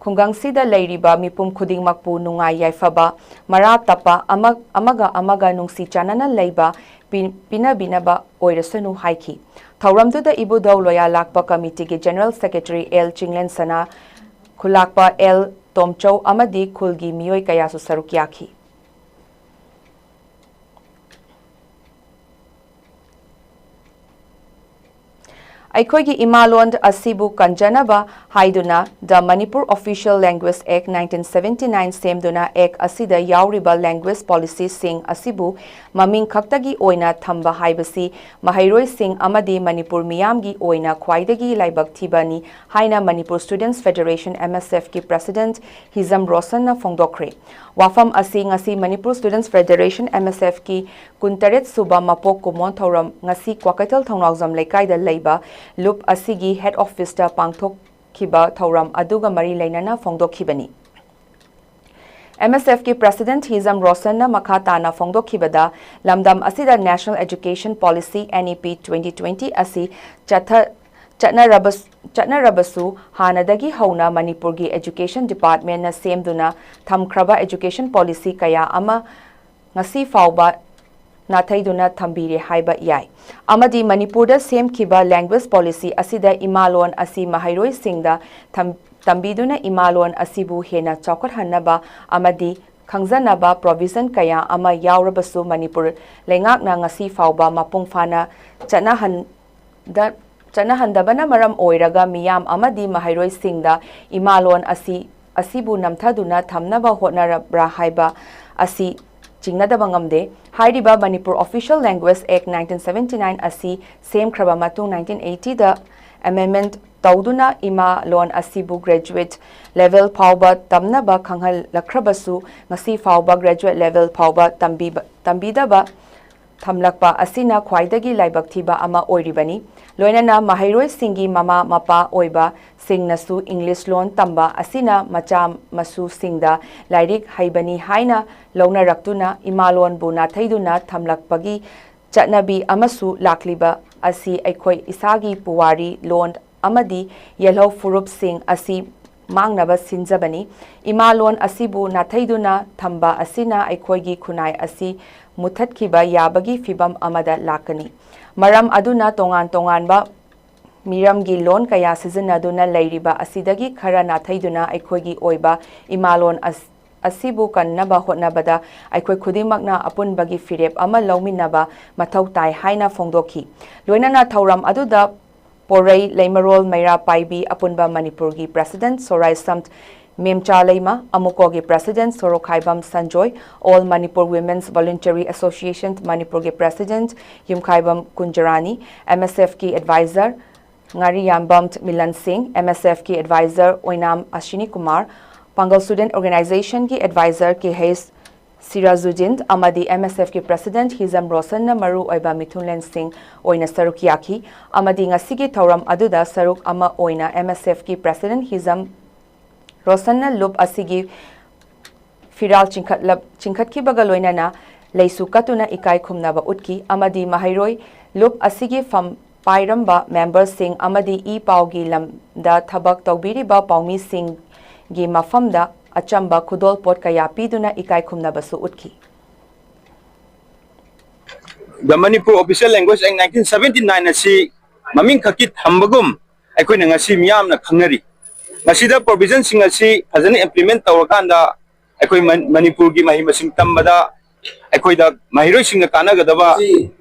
ꯈꯨꯡꯒꯪꯁꯤꯗ ꯂꯩꯔꯤꯕ ꯃꯤꯄꯨꯝ ꯈꯨꯗꯤꯡꯃꯛꯄꯨ ꯅꯨꯡꯉꯥꯏ ꯌꯥꯏꯐꯕ, ꯃꯔꯥ ꯇꯞꯄ, ꯑꯃ-, ꯑꯃꯒ ꯑꯃꯒ ꯅꯨꯡꯁꯤ ꯆꯥꯟꯅꯅ ꯂꯩꯕ ꯄꯤ-, ꯄꯤꯅꯕꯤꯅꯕ ꯑꯣꯏꯔꯁꯅꯨ ꯍꯥꯏꯈꯤ꯫ ꯊꯧꯔꯝꯗꯨꯗ ꯏꯕꯨꯙꯧ ꯂꯣꯌꯥꯂꯥꯛꯄ ꯀꯃꯤꯇꯤꯒꯤ General Secretary L Chinglensana, ꯈꯨꯜꯂꯥꯛꯄ L ꯇꯣꯝꯆꯧ ꯑꯃꯗꯤ ꯈꯨꯜꯒꯤ ꯃꯤꯑꯣꯏ ꯀꯌꯥꯁꯨ ꯁꯔꯨꯛ ꯌꯥꯈꯤ꯫ ꯑꯩꯈꯣꯏꯒꯤ ꯏꯃꯥ ꯂꯣꯟ ꯑꯁꯤꯕꯨ ꯀꯟꯖꯅꯕ ꯍꯥꯏꯗꯨꯅ The Manipur Official Language Act nineteen seventy nine ꯁꯦꯝꯗꯨꯅ Act ꯑꯁꯤꯗ ꯌꯥꯎꯔꯤꯕ language policyꯁꯤꯡ ꯑꯁꯤꯕꯨ ꯃꯃꯤꯡ ꯈꯛꯇꯒꯤ ꯑꯣꯏꯅ ꯊꯝꯕ ꯍꯥꯏꯕꯁꯤ ꯃꯍꯩꯔꯣꯏꯁꯤꯡ ꯑꯃꯗꯤ ꯃꯅꯤꯄꯨꯔ ꯃꯤꯌꯥꯝꯒꯤ ꯑꯣꯏꯅ ꯈ꯭ꯋꯥꯏꯗꯒꯤ ꯂꯥꯏꯕꯛ ꯊꯤꯕꯅꯤ ꯍꯥꯏꯅ Manipur Students Federation, M S F ꯀꯤ President ꯍꯤꯖꯝ ꯔꯣꯁꯟꯅ ꯐꯣꯡꯗꯣꯛꯈ꯭ꯔꯦ꯫ ꯋꯥꯐꯝ ꯑꯁꯤ ꯉꯁꯤ Manipur Students Federation, M S F ꯀꯤ ꯀꯨꯟꯇꯔꯦꯠ ꯁꯨꯕ ꯃꯄꯣꯛ ꯀꯨꯝꯑꯣꯟ ꯊꯧꯔꯝ ꯉꯁꯤ ꯀ꯭ꯋꯥꯀꯩꯊꯦꯜ ꯊꯧꯅꯥꯎꯖꯝ ꯂꯩꯀꯥꯏꯗ ꯂꯩꯕ ꯂꯨꯞ ꯑꯁꯤꯒꯤ head officeꯇ ꯄꯥꯡꯊꯣꯛꯈꯤꯕ ꯊꯧꯔꯝ ꯑꯗꯨꯒ ꯃꯔꯤ ꯂꯩꯅꯅ ꯐꯣꯡꯗꯣꯛꯈꯤꯕꯅꯤ꯫ M S F ꯀꯤ President ꯍꯤꯖꯝ ꯔꯣꯁꯟꯅ ꯃꯈꯥ ꯇꯥꯅ ꯐꯣꯡꯗꯣꯛꯈꯤꯕꯗ, ꯂꯝꯗꯝ ꯑꯁꯤꯗ National Education Policy, N E P twenty twenty ꯑꯁꯤ ꯆꯠꯊ-, ꯆꯠꯅꯔꯕꯁ-, ꯆꯠꯅꯔꯕꯁꯨ ꯍꯥꯟꯅꯗꯒꯤ ꯍꯧꯅ ꯃꯅꯤꯄꯨꯔꯒꯤ Education Departmentꯅ ꯁꯦꯝꯗꯨꯅ ꯊꯝꯈ꯭ꯔꯕ education policy ꯀꯌꯥ ꯑꯃ ꯉꯁꯤ ꯐꯥꯎꯕ ꯅꯥꯊꯩꯗꯨꯅ ꯊꯝꯕꯤꯔꯦ ꯍꯥꯏꯕ ꯌꯥꯏ꯫ ꯑꯃꯗꯤ ꯃꯅꯤꯄꯨꯔꯗ ꯁꯦꯝꯈꯤꯕ language policy ꯑꯁꯤꯗ ꯏꯃꯥ ꯂꯣꯟ ꯑꯁꯤ ꯃꯍꯩꯔꯣꯏꯁꯤꯡꯗ ꯊꯝ-, ꯇꯝꯕꯤꯗꯨꯅ ꯏꯃꯥ ꯂꯣꯟ ꯑꯁꯤꯕꯨ ꯍꯦꯟꯅ ꯆꯥꯎꯈꯠꯍꯟꯅꯕ ꯑꯃꯗꯤ ꯈꯪꯖꯅꯕ provision ꯀꯌꯥ ꯑꯃ ꯌꯥꯎꯔꯕꯁꯨ ꯃꯅꯤꯄꯨꯔ ꯂꯩꯉꯥꯛꯅ ꯉꯁꯤ ꯐꯥꯎꯕ ꯃꯄꯨꯡ ꯐꯥꯅ ꯆꯠꯅꯍꯟ-, ꯗ-, ꯆꯠꯅꯍꯟꯗꯕꯅ ꯃꯔꯝ ꯑꯣꯏꯔꯒ ꯃꯤꯌꯥꯝ ꯑꯃꯗꯤ ꯃꯍꯩꯔꯣꯏꯁꯤꯡꯗ ꯏꯃꯥ ꯂꯣꯟ ꯑꯁꯤ, ꯑꯁꯤꯕꯨ ꯅꯝꯊꯗꯨꯅ ꯊꯝꯅꯕ ꯍꯣꯠꯅꯔꯕ꯭ꯔꯥ ꯍꯥꯏꯕ ꯑꯁꯤ ꯆꯤꯡꯅꯗꯕ ꯉꯝꯗꯦ꯫ ꯍꯥꯏꯔꯤꯕ Manipur Official Language Act nineteen seventy nine ꯑꯁꯤ ꯁꯦꯝꯈ꯭ꯔꯕ ꯃꯇꯨꯡ nineteen eightyꯗ amendment ꯇꯧꯗꯨꯅ ꯏꯃꯥ ꯂꯣꯟ ꯑꯁꯤꯕꯨ graduate level ꯐꯥꯎꯕ ꯇꯝꯅꯕ ꯈꯪꯍꯜꯂꯛꯈ꯭ꯔꯕꯁꯨ, ꯉꯁꯤ ꯐꯥꯎꯕ graduate level ꯐꯥꯎꯕ ꯇꯝꯕꯤꯕ-, ꯇꯝꯕꯤꯗꯕ ꯊꯝꯂꯛꯄ ꯑꯁꯤꯅ ꯈ꯭ꯋꯥꯏꯗꯒꯤ ꯂꯥꯏꯕꯛ ꯊꯤꯕ ꯑꯃ ꯑꯣꯏꯔꯤꯕꯅꯤ꯫ ꯂꯣꯏꯅꯅ ꯃꯍꯩꯔꯣꯏꯁꯤꯡꯒꯤ ꯃꯃꯥ ꯃꯄꯥ ꯑꯣꯏꯕꯁꯤꯡꯅꯁꯨ English ꯂꯣꯟ ꯇꯝꯕ ꯑꯁꯤꯅ ꯃꯆꯥ ꯃꯁꯨꯁꯤꯡꯗ ꯂꯥꯏꯔꯤꯛ ꯍꯩꯕꯅꯤ ꯍꯥꯏꯅ ꯂꯧꯅꯔꯛꯇꯨꯅ ꯏꯃꯥ ꯂꯣꯟꯕꯨ ꯅꯥꯊꯩꯗꯨꯅ ꯊꯝꯂꯛꯄꯒꯤ ꯆꯠꯅꯕꯤ ꯑꯃꯁꯨ ꯂꯥꯛꯂꯤꯕ ꯑꯁꯤ ꯑꯩꯈꯣꯏ ꯏꯁꯥꯒꯤ ꯄꯨꯋꯥꯔꯤ, ꯂꯣꯟ ꯑꯃꯗꯤ ꯌꯦꯜꯍꯧ ꯐꯨꯔꯨꯞꯁꯤꯡ ꯑꯁꯤ ꯃꯥꯡꯅꯕ ꯁꯤꯟꯖꯕꯅꯤ꯫ ꯏꯃꯥ ꯂꯣꯟ ꯑꯁꯤꯕꯨ ꯅꯥꯊꯩꯗꯨꯅ ꯊꯝꯕ ꯑꯁꯤꯅ ꯑꯩꯈꯣꯏꯒꯤ ꯈꯨꯟꯅꯥꯏ ꯑꯁꯤ ꯃꯨꯠꯊꯠꯈꯤꯕ ꯌꯥꯕꯒꯤ ꯐꯤꯚꯝ ꯑꯃꯗ ꯂꯥꯛꯀꯅꯤ꯫ ꯃꯔꯝ ꯑꯗꯨꯅ ꯇꯣꯉꯥꯟ ꯇꯣꯉꯥꯟꯕ ꯃꯤꯔꯝꯒꯤ ꯂꯣꯟ ꯀꯌꯥ ꯁꯤꯖꯤꯟꯅꯗꯨꯅ ꯂꯩꯔꯤꯕ ꯑꯁꯤꯗꯒꯤ ꯈꯔ ꯅꯥꯊꯩꯗꯨꯅ ꯑꯩꯈꯣꯏꯒꯤ ꯑꯣꯏꯕ ꯏꯃꯥ ꯂꯣꯟ ꯑꯁ-, ꯑꯁꯤꯕꯨ ꯀꯟꯅꯕ ꯍꯣꯠꯅꯕꯗ ꯑꯩꯈꯣꯏ ꯈꯨꯗꯤꯡꯃꯛꯅ ꯑꯄꯨꯟꯕꯒꯤ ꯐꯤꯔꯦꯞ ꯑꯃ ꯂꯧꯃꯤꯟꯅꯕ ꯃꯊꯧ ꯇꯥꯏ ꯍꯥꯏꯅ ꯐꯣꯡꯗꯣꯛꯈꯤ꯫ ꯂꯣꯏꯅꯅ ꯊꯧꯔꯝ ꯑꯗꯨꯗ ꯄꯣꯔꯩ ꯂꯩꯃꯔꯣꯜ ꯃꯩꯔꯥ ꯄꯥꯏꯕꯤ ꯑꯄꯨꯟꯕ ꯃꯅꯤꯄꯨꯔꯒꯤ President ꯁꯣꯔꯥꯏꯁꯝ ꯃꯦꯝꯆꯥ ꯂꯩꯃ, ꯑꯃꯨꯀꯣꯒꯤ President ꯁꯣꯔꯣꯛꯈꯥꯏꯕꯝ Sanjoy, All Manipur Women's Voluntary Association ꯃꯅꯤꯄꯨꯔꯒꯤ President ꯌꯨꯝꯈꯥꯏꯕꯝ ꯀꯨꯟꯖꯔꯥꯅꯤ, MSFꯀꯤ Advisor ꯉꯥꯔꯤꯌꯥꯝꯕꯝ ꯃꯤꯂꯟ ꯁꯤꯡ, MSFꯀꯤ Advisor ꯑꯣꯏꯅꯥꯝ ꯑꯁꯤꯅꯤ ꯀꯨꯃꯥꯔ, ꯄꯥꯡꯒꯜ Student Organizationꯒꯤ Advisor ꯀꯦ ꯍꯩꯆ ꯁꯤꯔꯥꯖꯨꯗꯤꯟ ꯑꯃꯗꯤ MSFꯀꯤ President ꯍꯤꯖꯝ ꯔꯣꯁꯟꯅ ꯃꯔꯨ ꯑꯣꯏꯕ ꯃꯤꯊꯨꯡꯂꯦꯟꯁꯤꯡ ꯑꯣꯏꯅ ꯁꯔꯨꯛ ꯌꯥꯈꯤ꯫ ꯑꯃꯗꯤ ꯉꯁꯤꯒꯤ ꯊꯧꯔꯝ ꯑꯗꯨꯗ ꯁꯔꯨꯛ ꯑꯃ ꯑꯣꯏꯅ MSFꯀꯤ President ꯍꯤꯖꯝ ꯔꯣꯁꯟꯅ ꯂꯨꯞ ꯑꯁꯤꯒꯤ ꯐꯤꯔꯥꯜ ꯆꯤꯡꯈꯠꯂꯞ-, ꯆꯤꯡꯈꯠꯈꯤꯕꯒ ꯂꯣꯏꯅꯅ ꯂꯩꯁꯨ ꯀꯠꯇꯨꯅ ꯏꯀꯥꯏ ꯈꯨꯝꯅꯕ ꯎꯠꯈꯤ ꯑꯃꯗꯤ ꯃꯍꯩꯔꯣꯏ ꯂꯨꯞ ꯑꯁꯤꯒꯤ ꯐꯝ ꯄꯥꯏꯔꯝꯕ memberꯁꯤꯡ ꯑꯃꯗꯤ ꯏ ꯄꯥꯎꯒꯤ ꯂꯝꯗ ꯊꯕꯛ ꯇꯧꯕꯤꯔꯤꯕ ꯄꯥꯎꯃꯤꯁꯤꯡꯒꯤ ꯃꯐꯝꯗ ꯑꯆꯝꯕ ꯈꯨꯗꯣꯜꯄꯣꯠ ꯀꯌꯥ ꯄꯤꯗꯨꯅ ꯏꯀꯥꯏ ꯈꯨꯝꯅꯕꯁꯨ ꯎꯠꯈꯤ꯫ The Manipur Official Language Act nineteen seventy-nine ꯑꯁꯤ ꯃꯃꯤꯡ ꯈꯛꯀꯤ ꯊꯝꯕꯒꯨꯝ ꯑꯩꯈꯣꯏꯅ ꯉꯁꯤ ꯃꯤꯌꯥꯝꯅ ꯈꯪꯅꯔꯤ꯫ ꯃꯁꯤꯗ provisionꯁꯤꯡ ꯑꯁꯤ ꯐꯖꯅ implement ꯇꯧꯔꯀꯥꯟꯗ ꯑꯩꯈꯣꯏ ꯃꯅꯤꯄꯨꯔꯒꯤ ꯃꯍꯩ ꯃꯁꯤꯡ ꯇꯝꯕꯗ ꯑꯩꯈꯣꯏꯗ ꯃꯍꯩꯔꯣꯏꯁꯤꯡꯅ ꯀꯥꯟꯅꯒꯗꯕ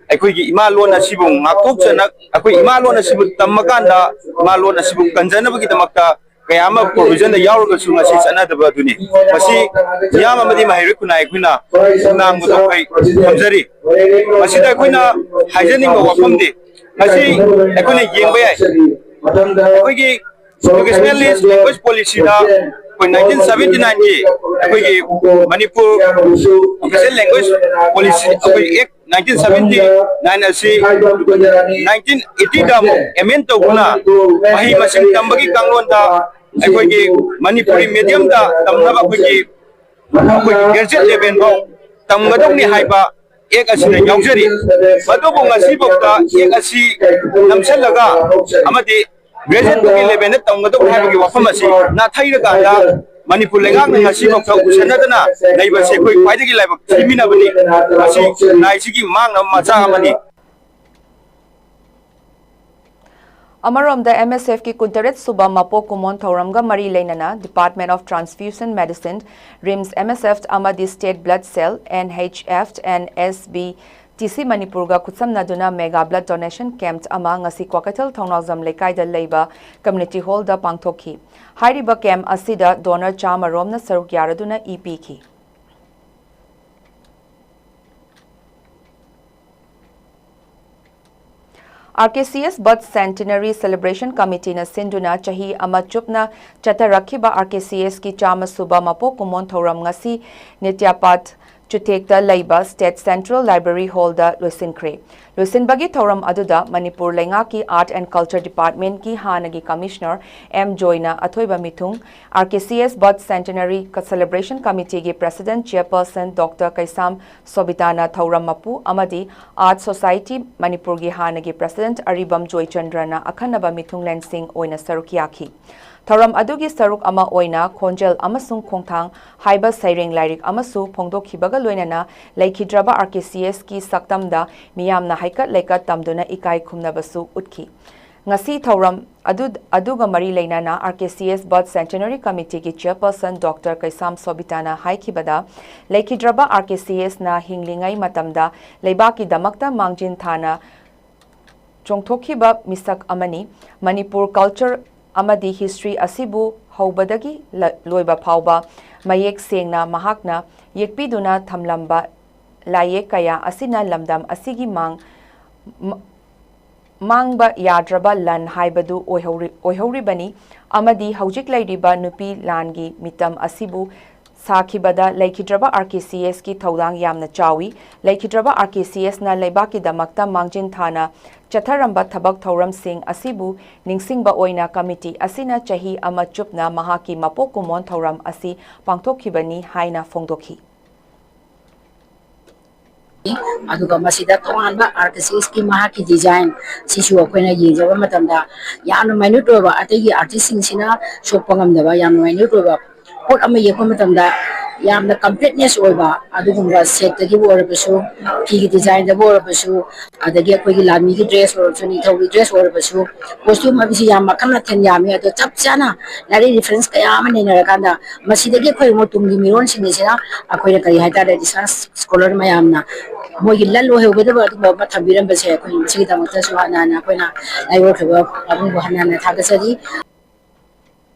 ꯑꯩꯈꯣꯏꯒꯤ ꯏꯃꯥ ꯂꯣꯟ ꯑꯁꯤꯕꯨ ꯉꯥꯛꯊꯣꯛꯆꯅ ꯑꯩꯈꯣꯏ ꯏꯃꯥ ꯂꯣꯟ ꯑꯁꯤꯕꯨ ꯇꯝꯃꯀꯥꯟꯗ ꯏꯃꯥ ꯂꯣꯟ ꯑꯁꯤꯕꯨ ꯀꯟꯖꯅꯕꯒꯤꯗꯃꯛꯇ ꯀꯌꯥ ꯑꯃ provisionꯗ ꯌꯥꯎꯔꯒꯁꯨ ꯉꯁꯤ ꯆꯠꯅꯗꯕ ꯑꯗꯨꯅꯤ꯫ ꯃꯁꯤ ꯃꯤꯌꯥꯝ ꯑꯃꯗꯤ ꯃꯍꯩꯔꯣꯏ ꯈꯨꯟꯅꯥꯏ ꯑꯩꯈꯣꯏꯅ ꯈꯨꯟꯅꯥꯡꯕꯗꯣ ꯑꯩꯈꯣꯏ ꯊꯝꯖꯔꯤ꯫ ꯃꯁꯤꯗ ꯑꯩꯈꯣꯏꯅ ꯍꯥꯏꯖꯅꯤꯡꯕ ꯋꯥꯐꯝꯗꯤ ꯉꯁꯤ ꯑꯩꯈꯣꯏꯅ ꯌꯦꯡꯕ ꯌꯥꯏ꯫ ꯑꯩꯈꯣꯏꯒꯤ educational list language policyꯗ ꯑꯩꯈꯣꯏ nineteen seventy-nineꯒꯤ ꯑꯩꯈꯣꯏꯒꯤ ꯃꯅꯤꯄꯨꯔ official language policy ꯑꯩꯈꯣꯏ act nineteen seventy-nine ꯑꯁꯤ nineteen eightyꯗ ꯑꯃꯨꯛ amend ꯇꯧꯗꯨꯅ ꯃꯍꯩ ꯃꯁꯤꯡ ꯇꯝꯕꯒꯤ ꯀꯥꯡꯂꯣꯟꯗ ꯑꯩꯈꯣꯏꯒꯤ ꯃꯅꯤꯄꯨꯔꯤ mediumꯗ ꯇꯝꯅꯕ ꯑꯩꯈꯣꯏꯒꯤ ꯑꯩꯈꯣꯏꯒꯤ graduate level ꯐꯥꯎ ꯇꯝꯒꯗꯧꯅꯤ ꯍꯥꯏꯕ act ꯑꯁꯤꯗ ꯌꯥꯎꯖꯔꯤ꯫ ꯑꯗꯨꯕꯨ ꯉꯁꯤꯐꯥꯎꯗ act ꯑꯁꯤ ꯅꯝꯁꯤꯜꯂꯒ ꯑꯃꯗꯤ graduateꯇꯨꯒꯤ levelꯗ ꯇꯝꯒꯗꯧꯅꯤ ꯍꯥꯏꯕꯒꯤ ꯋꯥꯐꯝ ꯑꯁꯤ ꯅꯥꯊꯩꯔꯀꯥꯟꯗ ꯃꯅꯤꯄꯨꯔ ꯂꯩꯉꯥꯛꯅ ꯉꯁꯤꯐꯥꯎꯗ ꯎꯁꯟꯅꯗꯅ ꯂꯩꯕꯁꯤ ꯑꯩꯈꯣꯏ ꯈ꯭ꯋꯥꯏꯗꯒꯤ ꯂꯥꯏꯕꯛ ꯊꯤꯃꯤꯟꯅꯕꯅꯤ꯫ ꯃꯁꯤ ꯈꯨꯟꯅꯥꯏꯁꯤꯒꯤ ꯃꯥꯡꯅꯕ ꯃꯆꯥꯛ ꯑꯃꯅꯤ꯫ ꯑꯃꯔꯣꯝꯗ MSFꯀꯤ ꯀꯨꯟꯇꯔꯦꯠ ꯁꯨꯕ ꯃꯄꯣꯛ ꯀꯨꯝꯑꯣꯟ ꯊꯧꯔꯝꯒ ꯃꯔꯤ ꯂꯩꯅꯅ Department of Transfusion Medicine, RIMS MSF ꯑꯃꯗꯤ State Blood Cell, NHF and SB T C ꯃꯅꯤꯄꯨꯔꯒ ꯈꯨꯠꯁꯝꯅꯗꯨꯅ mega blood donation camp ꯑꯃ ꯉꯁꯤ ꯀ꯭ꯋꯥꯀꯩꯊꯦꯜ ꯊꯧꯅꯥꯎꯖꯝ ꯂꯩꯀꯥꯏꯗ ꯂꯩꯕ community hall ꯗ ꯄꯥꯡꯊꯣꯛꯈꯤ꯫ ꯍꯥꯏꯔꯤꯕ camp ꯑꯁꯤꯗ donor ꯆꯥꯝꯃ ꯔꯣꯝꯅ ꯁꯔꯨꯛ ꯌꯥꯔꯗꯨꯅ ꯏ ꯄꯤꯈꯤ꯫ R K C S Birth Centenary Celebration Committee ꯅ ꯁꯤꯟꯗꯨꯅ ꯆꯍꯤ ꯑꯃ ꯆꯨꯞꯅ ꯆꯠꯊꯔꯛꯈꯤꯕ R K C S ꯀꯤ ꯆꯥꯝꯃ ꯁꯨꯕ ꯃꯄꯣꯛ ꯀꯨꯝꯑꯣꯟ ꯊꯧꯔꯝ ꯉꯁꯤ ꯅꯤꯇ꯭ꯌꯥꯄꯥꯠ ꯆꯨꯊꯦꯛꯇ ꯂꯩꯕ State Central Library Hall ꯗ ꯂꯣꯏꯁꯤꯟꯈ꯭ꯔꯦ꯫ ꯂꯣꯏꯁꯤꯟꯕꯒꯤ ꯊꯧꯔꯝ ꯑꯗꯨꯗ ꯃꯅꯤꯄꯨꯔ ꯂꯩꯉꯥꯛꯀꯤ Art and Culture Department ꯀꯤ ꯍꯥꯟꯅꯒꯤ Commissioner ꯑꯦꯝ ꯖꯣꯏꯅ ꯑꯊꯣꯏꯕ ꯃꯤꯊꯨꯡ, R K C S Birth Centenary Celebration Committee ꯒꯤ President Chairperson Doctor ꯀꯩꯁꯥꯝ ꯁꯣꯕꯤꯇꯥꯅ ꯊꯧꯔꯝ ꯃꯄꯨ ꯑꯃꯗꯤ Art Society ꯃꯅꯤꯄꯨꯔꯒꯤ ꯍꯥꯟꯅꯒꯤ President ꯑꯔꯤꯕꯝ ꯖꯣꯏꯆꯟꯗ꯭ꯔꯅ ꯑꯈꯟꯅꯕ ꯃꯤꯊꯨꯡꯂꯦꯟꯁꯤꯡ ꯑꯣꯏꯅ ꯁꯔꯨꯛ ꯌꯥꯈꯤ꯫ ꯊꯧꯔꯝ ꯑꯗꯨꯒꯤ ꯁꯔꯨꯛ ꯑꯃ ꯑꯣꯏꯅ ꯈꯣꯟꯖꯦꯜ ꯑꯃꯁꯨꯡ ꯈꯣꯡꯊꯥꯡ ꯍꯥꯏꯕ ꯁꯩꯔꯦꯡ ꯂꯥꯏꯔꯤꯛ ꯑꯃꯁꯨ ꯐꯣꯡꯗꯣꯛꯈꯤꯕꯒ ꯂꯣꯏꯅꯅ ꯂꯩꯈꯤꯗ꯭ꯔꯕ R K C S ꯀꯤ ꯁꯛꯇꯝꯗ ꯃꯤꯌꯥꯝꯅ ꯍꯩꯀꯠ ꯂꯩꯀꯠ ꯇꯝꯗꯨꯅ ꯏꯀꯥꯏ ꯈꯨꯝꯅꯕꯁꯨ ꯎꯠꯈꯤ꯫ ꯉꯁꯤ ꯊꯧꯔꯝ ꯑꯗꯨ, ꯑꯗꯨꯒ ꯃꯔꯤ ꯂꯩꯅꯅ R K C S Birth Centenary Committee ꯒꯤ Chairperson Doctor ꯀꯩꯁꯥꯝ ꯁꯣꯕꯤꯇꯥꯅ ꯍꯥꯏꯈꯤꯕꯗ, ꯂꯩꯈꯤꯗ꯭ꯔꯕ R K C S ꯅ ꯍꯤꯡꯂꯤꯉꯩ ꯃꯇꯝꯗ ꯂꯩꯕꯥꯛꯀꯤꯗꯃꯛꯇ ꯃꯥꯡꯖꯤꯟ ꯊꯥꯅ ꯆꯣꯡꯊꯣꯛꯈꯤꯕ ꯃꯤꯁꯛ ꯑꯃꯅꯤ꯫ ꯃꯅꯤꯄꯨꯔ culture ꯑꯃꯗꯤ history ꯑꯁꯤꯕꯨ ꯍꯧꯕꯗꯒꯤ ꯂ-, ꯂꯣꯏꯕ ꯐꯥꯎꯕ ꯃꯌꯦꯛ ꯁꯦꯡꯅ ꯃꯍꯥꯛꯅ ꯌꯦꯛꯄꯤꯗꯨꯅ ꯊꯝꯂꯝꯕ ꯂꯥꯏꯌꯦꯛ ꯀꯌꯥ ꯑꯁꯤꯅ ꯂꯝꯗꯝ ꯑꯁꯤꯒꯤ ꯃꯥꯡ-, ꯃ-, ꯃꯥꯡꯕ ꯌꯥꯗ꯭ꯔꯕ ꯂꯟ ꯍꯥꯏꯕꯗꯨ ꯑꯣꯏꯍꯧꯔꯤ-, ꯑꯣꯏꯍꯧꯔꯤꯕꯅꯤ ꯑꯃꯗꯤ ꯍꯧꯖꯤꯛ ꯂꯩꯔꯤꯕ ꯅꯨꯄꯤ ꯂꯥꯟꯒꯤ ꯃꯤꯇꯝ ꯑꯁꯤꯕꯨ ꯁꯥꯈꯤꯕꯗ ꯂꯩꯈꯤꯗ꯭ꯔꯕ R K C S ꯀꯤ ꯊꯧꯗꯥꯡ ꯌꯥꯝꯅ ꯆꯥꯎꯏ꯫ ꯂꯩꯈꯤꯗ꯭ꯔꯕ R K C S ꯅ ꯂꯩꯕꯥꯛꯀꯤꯗꯃꯛꯇ ꯃꯥꯡꯖꯤꯟ ꯊꯥꯅ ꯆꯠꯊꯔꯝꯕ ꯊꯕꯛ ꯊꯧꯔꯝꯁꯤꯡ ꯑꯁꯤꯕꯨ ꯅꯤꯡꯁꯤꯡꯕ ꯑꯣꯏꯅ committee ꯑꯁꯤꯅ ꯆꯍꯤ ꯑꯃ ꯆꯨꯞꯅ ꯃꯍꯥꯛꯀꯤ ꯃꯄꯣꯛ ꯀꯨꯝꯑꯣꯟ ꯊꯧꯔꯝ ꯑꯁꯤ ꯄꯥꯡꯊꯣꯛꯈꯤꯕꯅꯤ ꯍꯥꯏꯅ ꯐꯣꯡꯗꯣꯛꯈꯤ꯫ ꯑꯗꯨꯒ ꯃꯁꯤꯗ ꯇꯣꯉꯥꯟꯕ R K C S ꯀꯤ ꯃꯍꯥꯛꯀꯤ design ꯁꯤꯁꯨ ꯑꯩꯈꯣꯏꯅ ꯌꯦꯡꯖꯕ ꯃꯇꯝꯗ ꯌꯥꯝꯅ minute ꯑꯣꯏꯕ, ꯑꯇꯩꯒꯤ artist ꯁꯤꯡꯁꯤꯅ ꯁꯣꯛꯄ ꯉꯝꯗꯕ ꯌꯥꯝꯅ minute ꯑꯣꯏꯕ ꯄꯣꯠ ꯑꯃ ꯌꯦꯛꯄ ꯃꯇꯝꯗ ꯌꯥꯝꯅ completeness ꯑꯣꯏꯕ ꯑꯗꯨꯒꯨꯝꯕ set ꯇꯒꯤꯕꯨ ꯑꯣꯏꯔꯕꯁꯨ, ꯐꯤꯒꯤ design ꯗꯕꯨ ꯑꯣꯏꯔꯕꯁꯨ, ꯑꯗꯒꯤ ꯑꯩꯈꯣꯏꯒꯤ ꯂꯥꯟꯃꯤꯒꯤ dress ꯑꯣꯏꯔꯕꯁꯨ, ꯅꯤꯡꯊꯧꯒꯤ dress ꯑꯣꯏꯔꯕꯁꯨ, costume ꯍꯥꯏꯕꯁꯤ ꯌꯥꯝ ꯃꯈꯜ ꯃꯊꯦꯜ ꯌꯥꯝꯃꯤ꯫ ꯑꯗꯣ ꯆꯞ ꯆꯥꯅ ꯂꯥꯏꯔꯤꯛ reference ꯀꯌꯥ ꯑꯃ ꯅꯩꯅꯔꯀꯥꯟꯗ ꯃꯁꯤꯗꯒꯤ ꯑꯩꯈꯣꯏ ꯑꯃꯨꯛ ꯇꯨꯡꯒꯤ ꯃꯤꯔꯣꯟꯁꯤꯡꯁꯤꯗ ꯑꯩꯈꯣꯏꯅ ꯀꯔꯤ ꯍꯥꯏꯇꯥꯔꯦ, research scholar ꯃꯌꯥꯝꯅ ꯃꯣꯏꯒꯤ ꯂꯟ ꯑꯣꯏꯍꯧꯒꯗꯕ ꯑꯗꯨꯒꯨꯝꯕ ꯑꯃ ꯊꯝꯕꯤꯔꯝꯕꯁꯦ ꯑꯩꯈꯣꯏ ꯃꯁꯤꯒꯤꯗꯃꯛꯇꯁꯨ ꯍꯥꯟꯅ ꯍꯥꯟꯅ ꯑꯩꯈꯣꯏꯅ ꯂꯥꯏꯑꯣꯏꯈ꯭ꯔꯕ ꯄꯥꯕꯨꯡꯕꯨ ꯍꯟꯅ ꯍꯟꯅ ꯊꯥꯒꯠꯆꯔꯤ꯫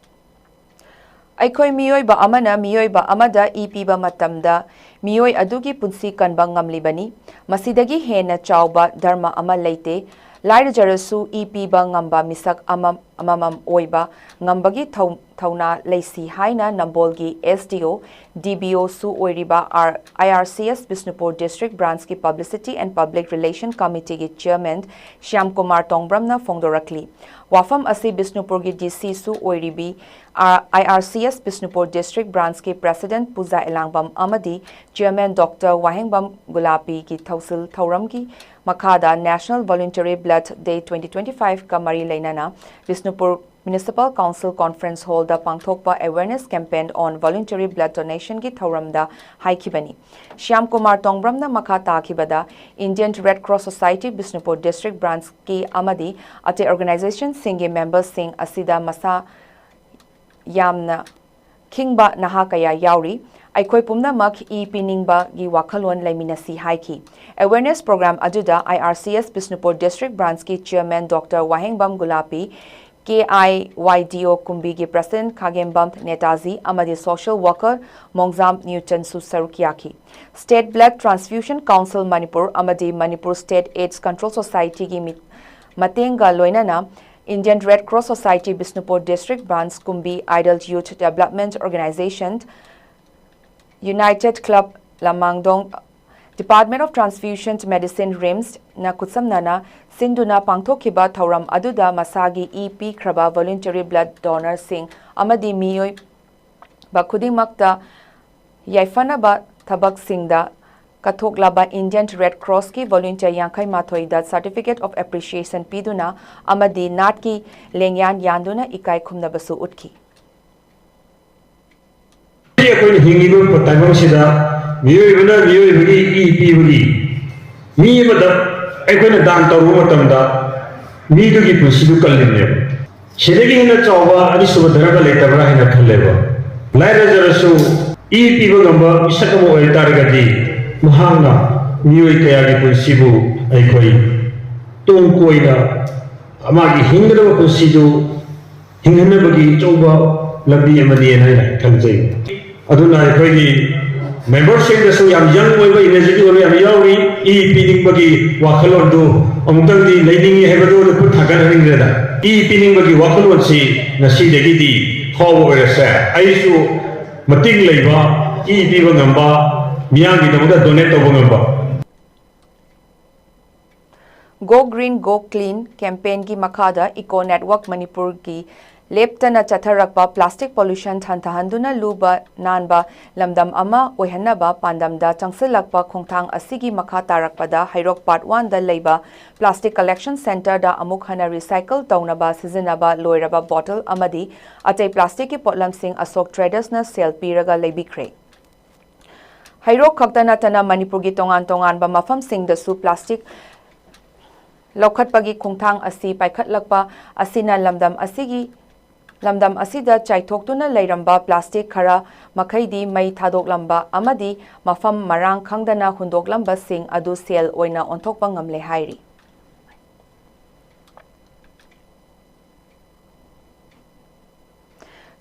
ꯑꯩꯈꯣꯏ ꯃꯤꯑꯣꯏꯕ ꯑꯃꯅ ꯃꯤꯑꯣꯏꯕ ꯑꯃꯗ ꯏ ꯄꯤꯕ ꯃꯇꯝꯗ ꯃꯤꯑꯣꯏ ꯑꯗꯨꯒꯤ ꯄꯨꯟꯁꯤ ꯀꯟꯕ ꯉꯝꯂꯤꯕꯅꯤ꯫ ꯃꯁꯤꯗꯒꯤ ꯍꯦꯟꯅ ꯆꯥꯎꯕ ꯙꯔꯃ ꯑꯃ ꯂꯩꯇꯦ꯫ ꯂꯥꯏꯔꯖꯔꯁꯨ ꯏ ꯄꯤꯕ ꯉꯝꯕ ꯃꯤꯁꯛ ꯑꯃ ꯑꯃꯃꯝ ꯑꯣꯏꯕ ꯉꯝꯕꯒꯤ ꯊꯧ- ꯊꯧꯅꯥ ꯂꯩꯁꯤ ꯍꯥꯏꯅ ꯅꯝꯕꯣꯜꯒꯤ S D O, D B O ꯁꯨ ꯑꯣꯏꯔꯤꯕ R- I R C S Bishnupur District Branch ꯀꯤ Publicity and Public Relation Committee ꯒꯤ Chairman ꯁ꯭ꯌꯥꯝ ꯀꯨꯃꯥꯔ ꯇꯣꯡꯕ꯭ꯔꯝꯅ ꯐꯣꯡꯗꯣꯔꯛꯂꯤ꯫ ꯋꯥꯐꯝ ꯑꯁꯤ ꯕꯤꯁꯅꯨꯄꯨꯔꯒꯤ D C ꯁꯨ ꯑꯣꯏꯔꯤꯕꯤ R- I R C S Bishnupur District Branch ꯀꯤ President ꯄꯨꯖꯥ ꯏꯂꯥꯡꯕꯝ ꯑꯃꯗꯤ Chairman Doctor ꯋꯥꯍꯦꯡꯕꯝ ꯒꯨꯂꯥꯄꯤꯒꯤ ꯊꯧꯁꯤꯜ ꯊꯧꯔꯝꯒꯤ ꯃꯈꯥꯗ National Voluntary Blood Day twenty twenty-five ꯀ ꯃꯔꯤ ꯂꯩꯅꯅ Bishnupur Municipal Council Conference Hall ꯗ ꯄꯥꯡꯊꯣꯛꯄ Awareness Campaign on Voluntary Blood Donation ꯒꯤ ꯊꯧꯔꯝꯗ ꯍꯥꯏꯈꯤꯕꯅꯤ꯫ ꯁ꯭ꯌꯥꯝ ꯀꯨꯃꯥꯔ ꯇꯣꯡꯕ꯭ꯔꯝꯅ ꯃꯈꯥ ꯇꯥꯈꯤꯕꯗ, Indian Red Cross Society Bishnupur District Branch ꯀꯤ ꯑꯃꯗꯤ ꯑꯇꯩ organization ꯁꯤꯡꯒꯤ member ꯁꯤꯡ ꯑꯁꯤꯗ ꯃꯁꯥ ꯌꯥꯝꯅ ꯈꯤꯡꯕ ꯅꯍꯥ ꯀꯌꯥ ꯌꯥꯎꯔꯤ꯫ ꯑꯩꯈꯣꯏ ꯄꯨꯝꯅꯃꯛ ꯏ ꯄꯤꯅꯤꯡꯕꯒꯤ ꯋꯥꯈꯜꯂꯣꯟ ꯂꯩꯃꯤꯟꯅꯁꯤ ꯍꯥꯏꯈꯤ꯫ Awareness program ꯑꯗꯨꯗ I R C S Bishnupur District Branch ꯀꯤ Chairman Doctor Wahengbam ꯒꯨꯂꯥꯄꯤ, K I Y D O ꯀꯨꯝꯕꯤꯒꯤ President ꯈꯥꯒꯦꯝꯕꯝ Netaji ꯑꯃꯗꯤ social worker ꯃꯣꯡꯖꯥꯝ ꯅ꯭ꯌꯨꯇꯟꯁꯨ ꯁꯔꯨꯛ ꯌꯥꯈꯤ꯫ State Blood Transfusion Council Manipur ꯑꯃꯗꯤ Manipur State AIDS Control Society ꯒꯤ ꯃꯤ- ꯃꯇꯦꯡꯒ ꯂꯣꯏꯅꯅ Indian Red Cross Society Bishnupur District Branch ꯀꯨꯝꯕꯤ, Idol Youth Development Organization, United Club ꯂꯃꯥꯡꯗꯣꯡ, Department of Transfusion Medicine, RIMS ꯅ ꯈꯨꯠꯁꯝꯅꯅ ꯁꯤꯟꯗꯨꯅ ꯄꯥꯡꯊꯣꯛꯈꯤꯕ ꯊꯧꯔꯝ ꯑꯗꯨꯗ ꯃꯁꯥꯒꯤ ꯏ ꯄꯤꯈ꯭ꯔꯕ voluntary blood donor ꯁꯤꯡ ꯑꯃꯗꯤ ꯃꯤꯑꯣꯏꯕ ꯈꯨꯗꯤꯡꯃꯛꯇ ꯌꯥꯏꯐꯅꯕ ꯊꯕꯛꯁꯤꯡꯗ ꯀꯠꯊꯣꯛꯂꯕ Indian Red Cross ꯀꯤ volunteer ꯌꯥꯡꯈꯩ ꯃꯥꯊꯣꯏꯗ Certificate of Appreciation ꯄꯤꯗꯨꯅ ꯑꯃꯗꯤ ꯅꯥꯠꯀꯤ ꯂꯦꯡꯌꯥꯟ ꯌꯥꯟꯗꯨꯅ ꯏꯀꯥꯏ ꯈꯨꯝꯅꯕꯁꯨ ꯎꯠꯈꯤ꯫ ꯑꯩꯈꯣꯏꯅ ꯍꯤꯡꯂꯤꯕ ꯇꯥꯏꯕꯪꯁꯤꯗ ꯃꯤꯑꯣꯏꯕꯅ ꯃꯤꯑꯣꯏꯕꯒꯤ ꯏ ꯄꯤꯕꯒꯤ, ꯃꯤ ꯑꯃꯗ ꯑꯩꯈꯣꯏꯅ ꯗꯥꯟ ꯇꯧꯔꯨꯕ ꯃꯇꯝꯗ ꯃꯤꯗꯨꯒꯤ ꯄꯨꯟꯁꯤꯗꯨ ꯀꯜꯂꯤꯕꯅꯦꯕ꯫ ꯁꯤꯗꯒꯤ ꯍꯦꯟꯅ ꯆꯥꯎꯕ ꯑꯅꯤꯁꯨꯕ ꯙꯔꯃ ꯂꯩꯇꯕ꯭ꯔꯥ ꯍꯥꯏꯅ ꯈꯜꯂꯦꯕ꯫ ꯂꯥꯏꯔꯖꯔꯁꯨ ꯏ ꯄꯤꯕ ꯉꯝꯕ ꯃꯤꯁꯛ ꯑꯃ ꯑꯣꯏ ꯇꯥꯔꯒꯗꯤ ꯃꯍꯥꯛꯅ ꯃꯤꯑꯣꯏ ꯀꯌꯥꯒꯤ ꯄꯨꯟꯁꯤꯕꯨ ꯑꯩꯈꯣꯏ ꯇꯨꯡ ꯀꯣꯏꯅ ꯃꯥꯒꯤ ꯍꯤꯡꯒꯗꯕ ꯄꯨꯟꯁꯤꯗꯨ ꯍꯤꯡꯍꯟꯅꯕꯒꯤ ꯑꯆꯧꯕ ꯂꯝꯕꯤ ꯑꯃꯅꯤ ꯍꯥꯏꯅ ꯈꯟꯖꯩ꯫ ꯑꯗꯨꯅ ꯑꯩꯈꯣꯏꯒꯤ ꯃꯦꯝꯕꯔꯁꯤꯡꯗꯁꯨ ꯌꯥꯝ ꯌꯪ ꯑꯣꯏꯕ, ꯏꯅꯔꯖꯤꯇꯤꯛ ꯑꯣꯏꯕ ꯌꯥꯝ ꯌꯥꯎꯔꯤ꯫ ꯏ ꯄꯤꯅꯤꯡꯕꯒꯤ ꯋꯥꯈꯜꯂꯣꯟꯗꯨ ꯑꯃꯨꯛꯇꯪꯗꯤ ꯂꯩꯅꯤꯡꯉꯤ ꯍꯥꯏꯕꯗꯨ ꯈꯨꯠ ꯊꯥꯡꯒꯠꯍꯟꯅꯤꯡꯗꯅ, ꯏ ꯄꯤꯅꯤꯡꯕꯒꯤ ꯋꯥꯈꯜꯂꯣꯟꯁꯤ ꯉꯁꯤꯗꯒꯤꯗꯤ ꯐꯥꯎꯕ ꯑꯣꯏꯔꯁꯦ꯫ ꯑꯩꯁꯨ ꯃꯇꯤꯛ ꯂꯩꯕ, ꯏ ꯄꯤꯕ ꯉꯝꯕ, ꯃꯤꯌꯥꯝꯒꯤꯗꯃꯛꯇ ꯗꯣꯅꯦꯠ ꯇꯧꯕ ꯉꯝꯕ꯫ Go Green Go Clean campaignꯒꯤ ꯃꯈꯥꯗ Eco Network ꯃꯅꯤꯄꯨꯔꯒꯤ ꯂꯦꯞꯇꯅ ꯆꯠꯊꯔꯛꯄ plastic pollution ꯍꯟꯊꯍꯟꯗꯨꯅ ꯂꯨꯕ ꯅꯥꯟꯕ ꯂꯝꯗꯝ ꯑꯃ ꯑꯣꯏꯍꯟꯅꯕ ꯄꯥꯟꯗꯝꯗ ꯆꯪꯁꯤꯜꯂꯛꯄ ꯈꯣꯡꯊꯥꯡ ꯑꯁꯤꯒꯤ ꯃꯈꯥ ꯇꯥꯔꯛꯄꯗ ꯍꯩꯔꯣꯛ Part Oneꯗ ꯂꯩꯕ plastic collection centreꯗ ꯑꯃꯨꯛ ꯍꯟꯅ recycle ꯇꯧꯅꯕ ꯁꯤꯖꯤꯟꯅꯕ ꯂꯣꯏꯔꯕ bottle ꯑꯃꯗꯤ ꯑꯇꯩ plasticꯀꯤ ꯄꯣꯠꯂꯝꯁꯤꯡ ꯑꯁꯣꯛ Tradersꯅ sale ꯄꯤꯔꯒ ꯂꯩꯕꯤꯈ꯭ꯔꯦ꯫ ꯍꯩꯔꯣꯛ ꯈꯛꯇ ꯅꯠꯇꯅ ꯃꯅꯤꯄꯨꯔꯒꯤ ꯇꯣꯉꯥꯟ ꯇꯣꯉꯥꯟꯕ ꯃꯐꯝꯁꯤꯡꯗꯁꯨ plastic ꯂꯧꯈꯠꯄꯒꯤ ꯈꯣꯡꯊꯥꯡ ꯑꯁꯤ ꯄꯥꯏꯈꯠꯂꯛꯄ ꯑꯁꯤꯅ ꯂꯝꯗꯝ ꯑꯁꯤꯒꯤ ꯂꯝꯗꯝ ꯑꯁꯤꯗ ꯆꯥꯏꯊꯣꯛꯇꯨꯅ ꯂꯩꯔꯝꯕ plastic ꯈꯔ ꯃꯈꯩꯗꯤ ꯃꯩ ꯊꯥꯗꯣꯛꯂꯝꯕ ꯑꯃꯗꯤ ꯃꯐꯝ ꯃꯔꯥꯡ ꯈꯪꯗꯅ ꯍꯨꯟꯗꯣꯛꯂꯝꯕꯁꯤꯡ ꯑꯗꯨ sale ꯑꯣꯏꯅ ꯑꯣꯟꯊꯣꯛꯄ ꯉꯝꯂꯦ ꯍꯥꯏꯔꯤ꯫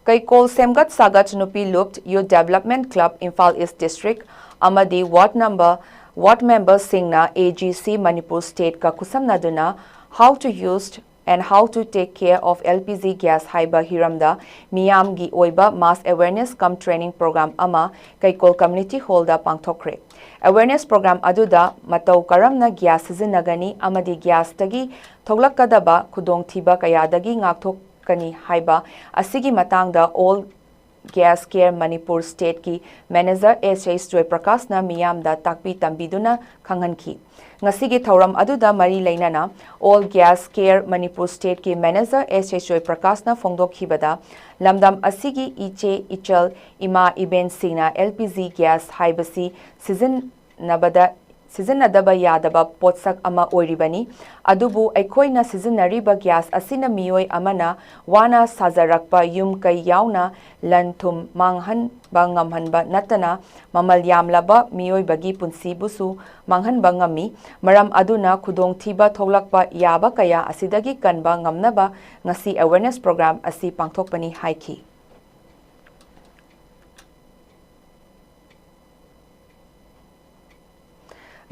ꯀꯩꯀꯣꯜ ꯁꯦꯝꯒꯠ ꯁꯥꯒꯠ ꯅꯨꯄꯤ ꯂꯨꯞ Youth Development Club, Imphal East District ꯑꯃꯗꯤ ward number, ward memberꯁꯤꯡꯅ A G C Manipur stateꯀ ꯈꯨꯠꯁꯝꯅꯗꯨꯅ How to use and how to take care of L P G gas ꯍꯥꯏꯕ ꯍꯤꯔꯝꯗ ꯃꯤꯌꯥꯝꯒꯤ ꯑꯣꯏꯕ mass awareness cum training program ꯑꯃ ꯀꯩꯀꯣꯜ community hallꯗ ꯄꯥꯡꯊꯣꯛꯈ꯭ꯔꯦ꯫ Awareness program ꯑꯗꯨꯗ ꯃꯇꯧ ꯀꯔꯝꯅ gas ꯁꯤꯖꯤꯟꯅꯒꯅꯤ ꯑꯃꯗꯤ gasꯇꯒꯤ ꯊꯣꯛꯂꯛꯀꯗꯕ ꯈꯨꯗꯣꯡꯊꯤꯕ ꯀꯌꯥꯗꯒꯤ ꯉꯥꯛꯊꯣꯛꯀꯅꯤ ꯍꯥꯏꯕ ꯑꯁꯤꯒꯤ ꯃꯇꯥꯡꯗ All Gas Care Manipur stateꯀꯤ manager H H ꯖꯣꯏꯄ꯭ꯔꯀꯥꯁꯅ ꯃꯤꯌꯥꯝꯗ ꯇꯥꯛꯄꯤ ꯇꯝꯕꯤꯗꯨꯅ ꯈꯪꯍꯟꯈꯤ꯫ ꯉꯁꯤꯒꯤ ꯊꯧꯔꯝ ꯑꯗꯨꯗ ꯃꯔꯤ ꯂꯩꯅꯅ All Gas Care Manipur stateꯀꯤ manager H H ꯖꯣꯏꯄ꯭ꯔꯀꯥꯁꯅ ꯐꯣꯡꯗꯣꯛꯈꯤꯕꯗ, ꯂꯝꯗꯝ ꯑꯁꯤꯒꯤ ꯏꯆꯦ ꯏꯆꯜ, ꯏꯃꯥ ꯏꯕꯦꯟꯁꯤꯡꯅ L P G gas ꯍꯥꯏꯕꯁꯤ ꯁꯤꯖꯤꯟꯅꯕꯗ ꯁꯤꯖꯤꯟꯅꯗꯕ ꯌꯥꯗꯕ ꯄꯣꯠꯁꯛ ꯑꯃ ꯑꯣꯏꯔꯤꯕꯅꯤ꯫ ꯑꯗꯨꯕꯨ ꯑꯩꯈꯣꯏꯅ ꯁꯤꯖꯤꯟꯅꯔꯤꯕ ꯒ꯭ꯌꯥꯁ ꯑꯁꯤꯅ ꯃꯤꯑꯣꯏ ꯑꯃꯅ ꯋꯥꯅ ꯁꯥꯖꯔꯛꯄ ꯌꯨꯝ ꯀꯩ ꯌꯥꯎꯅ ꯂꯟ ꯊꯨꯝ ꯃꯥꯡꯍꯟꯕ ꯉꯝꯍꯟꯕ ꯅꯠꯇꯅ ꯃꯃꯜ ꯌꯥꯝꯂꯕ ꯃꯤꯑꯣꯏꯕꯒꯤ ꯄꯨꯟꯁꯤꯕꯨꯁꯨ ꯃꯥꯡꯍꯟꯕ ꯉꯝꯃꯤ꯫ ꯃꯔꯝ ꯑꯗꯨꯅ ꯈꯨꯗꯣꯡꯊꯤꯕ ꯊꯣꯛꯂꯛꯄ ꯌꯥꯕ ꯀꯌꯥ ꯑꯁꯤꯗꯒꯤ ꯀꯟꯕ ꯉꯝꯅꯕ ꯉꯁꯤ awareness program ꯑꯁꯤ ꯄꯥꯡꯊꯣꯛꯄꯅꯤ ꯍꯥꯏꯈꯤ꯫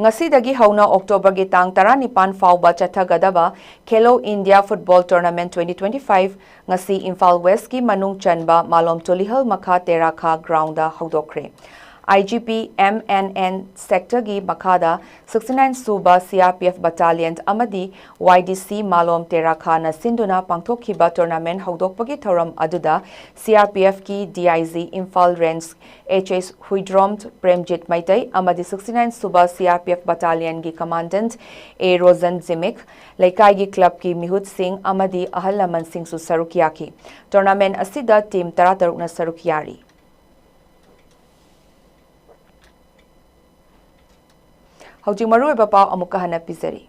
ꯉꯁꯤꯗꯒꯤ ꯍꯧꯅ ꯑꯣꯛꯇꯣꯕꯔꯒꯤ ꯇꯥꯡ ꯇꯔꯥꯅꯤꯄꯥꯟ ꯐꯥꯎꯕ ꯆꯠꯊꯒꯗꯕ Khelo India football tournament twenty twenty-five ꯉꯁꯤ ꯏꯝꯐꯥꯜ ꯋꯦꯁ꯭ꯠꯀꯤ ꯃꯅꯨꯡ ꯆꯟꯕ ꯃꯥꯂꯣꯝ ꯇꯨꯂꯤꯍꯜ ꯃꯈꯥ ꯇꯦꯔꯥꯈꯥ ꯒ꯭ꯔꯥꯎꯟꯗ ꯍꯧꯗꯣꯛꯈ꯭ꯔꯦ꯫ I G P M N N ꯁꯦꯛꯇꯔꯒꯤ ꯃꯈꯥꯗ sixty-nine ꯁꯨꯕ C R P F battalion ꯑꯃꯗꯤ Y D C ꯃꯥꯂꯣꯝ ꯇꯦꯔꯥꯈꯥꯅ ꯁꯤꯟꯗꯨꯅ ꯄꯥꯡꯊꯣꯛꯈꯤꯕ ꯇꯣꯔꯅꯥꯃꯦꯟꯠ ꯍꯧꯗꯣꯛꯄꯒꯤ ꯊꯧꯔꯝ ꯑꯗꯨꯗ C R P F ꯀꯤ D I G Imphal range H S Huidrom Premjit Meitei ꯑꯃꯗꯤ sixty-nine ꯁꯨꯕ C R P F battalionꯒꯤ commandant A ꯔꯣꯖꯟ ꯖꯤꯃꯤꯛ, ꯂꯩꯀꯥꯏꯒꯤ ꯀ꯭ꯂꯕꯀꯤ ꯃꯤꯍꯨꯠꯁꯤꯡ ꯑꯃꯗꯤ ꯑꯍꯜ ꯂꯃꯟꯁꯤꯡꯁꯨ ꯁꯔꯨꯛ ꯌꯥꯈꯤ꯫ ꯇꯣꯔꯅꯥꯃꯦꯟꯠ ꯑꯁꯤꯗ ꯇꯤꯝ ꯇꯔꯥꯇꯔꯨꯛꯅ ꯁꯔꯨꯛ ꯌꯥꯔꯤ꯫ ꯍꯧꯖꯤꯛ ꯃꯔꯨꯑꯣꯏꯕ ꯄꯥꯎ ꯑꯃꯨꯛꯀ ꯍꯟꯅ ꯄꯤꯖꯔꯤ꯫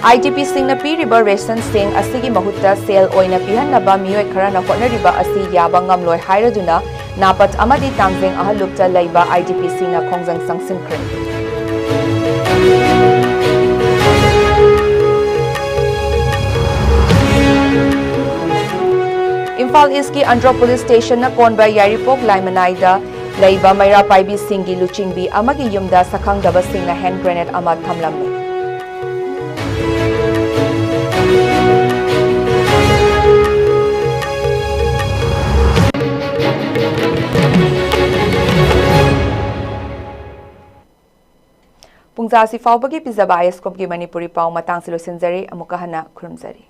I D P ꯁꯤꯡꯅ ꯄꯤꯔꯤꯕ ꯔꯦꯁꯟꯁꯤꯡ ꯑꯁꯤꯒꯤ ꯃꯍꯨꯠꯇ ꯁꯦꯜ ꯑꯣꯏꯅ ꯄꯤꯍꯟꯅꯕ ꯃꯤꯑꯣꯏ ꯈꯔꯅ ꯍꯣꯠꯅꯔꯤꯕ ꯑꯁꯤ ꯌꯥꯕ ꯉꯝꯂꯣꯏ ꯍꯥꯏꯔꯗꯨꯅ ꯅꯥꯄꯠ ꯑꯃꯗꯤ ꯇꯥꯡꯖꯦꯡ ꯑꯍꯜꯂꯨꯞꯇ ꯂꯩꯕ I D P ꯁꯤꯡꯅ ꯈꯣꯡꯖꯪ ꯆꯪꯁꯤꯟꯈ꯭ꯔꯦ꯫ ꯏꯝꯐꯥꯜ ꯏꯁ꯭ꯠꯀꯤ ꯑꯟꯗ꯭ꯔꯣ ꯄꯨꯂꯤꯁ ꯁ꯭ꯇꯦꯁꯟꯅ ꯀꯣꯟꯕ ꯌꯥꯏꯔꯤꯄꯣꯛ ꯂꯥꯏꯃꯅꯥꯏꯗ ꯂꯩꯕ ꯃꯩꯔꯥ ꯄꯥꯏꯕꯤꯁꯤꯡꯒꯤ ꯂꯨꯆꯤꯡꯕꯤ ꯑꯃꯒꯤ ꯌꯨꯝꯗ ꯁꯛꯈꯪꯗꯕꯁꯤꯡꯅ ꯍꯦꯟ ꯒ꯭ꯔꯦꯅꯦꯗ ꯑꯃ ꯊꯝꯂꯝꯃꯤ꯫ ꯄꯨꯡꯖꯥꯁꯤ ꯐꯥꯎꯕꯒꯤ ꯄꯤꯖꯕ ꯑꯥꯏ ꯑꯦꯁ ꯀꯣꯝꯒꯤ ꯃꯅꯤꯄꯨꯔꯤ ꯄꯥꯎ ꯃꯇꯥꯡꯁꯤ ꯂꯣꯏꯁꯤꯟꯖꯔꯦ꯫ ꯑꯃꯨꯛꯀ ꯍꯟꯅ ꯈꯨꯔꯨꯝꯖꯔꯤ꯫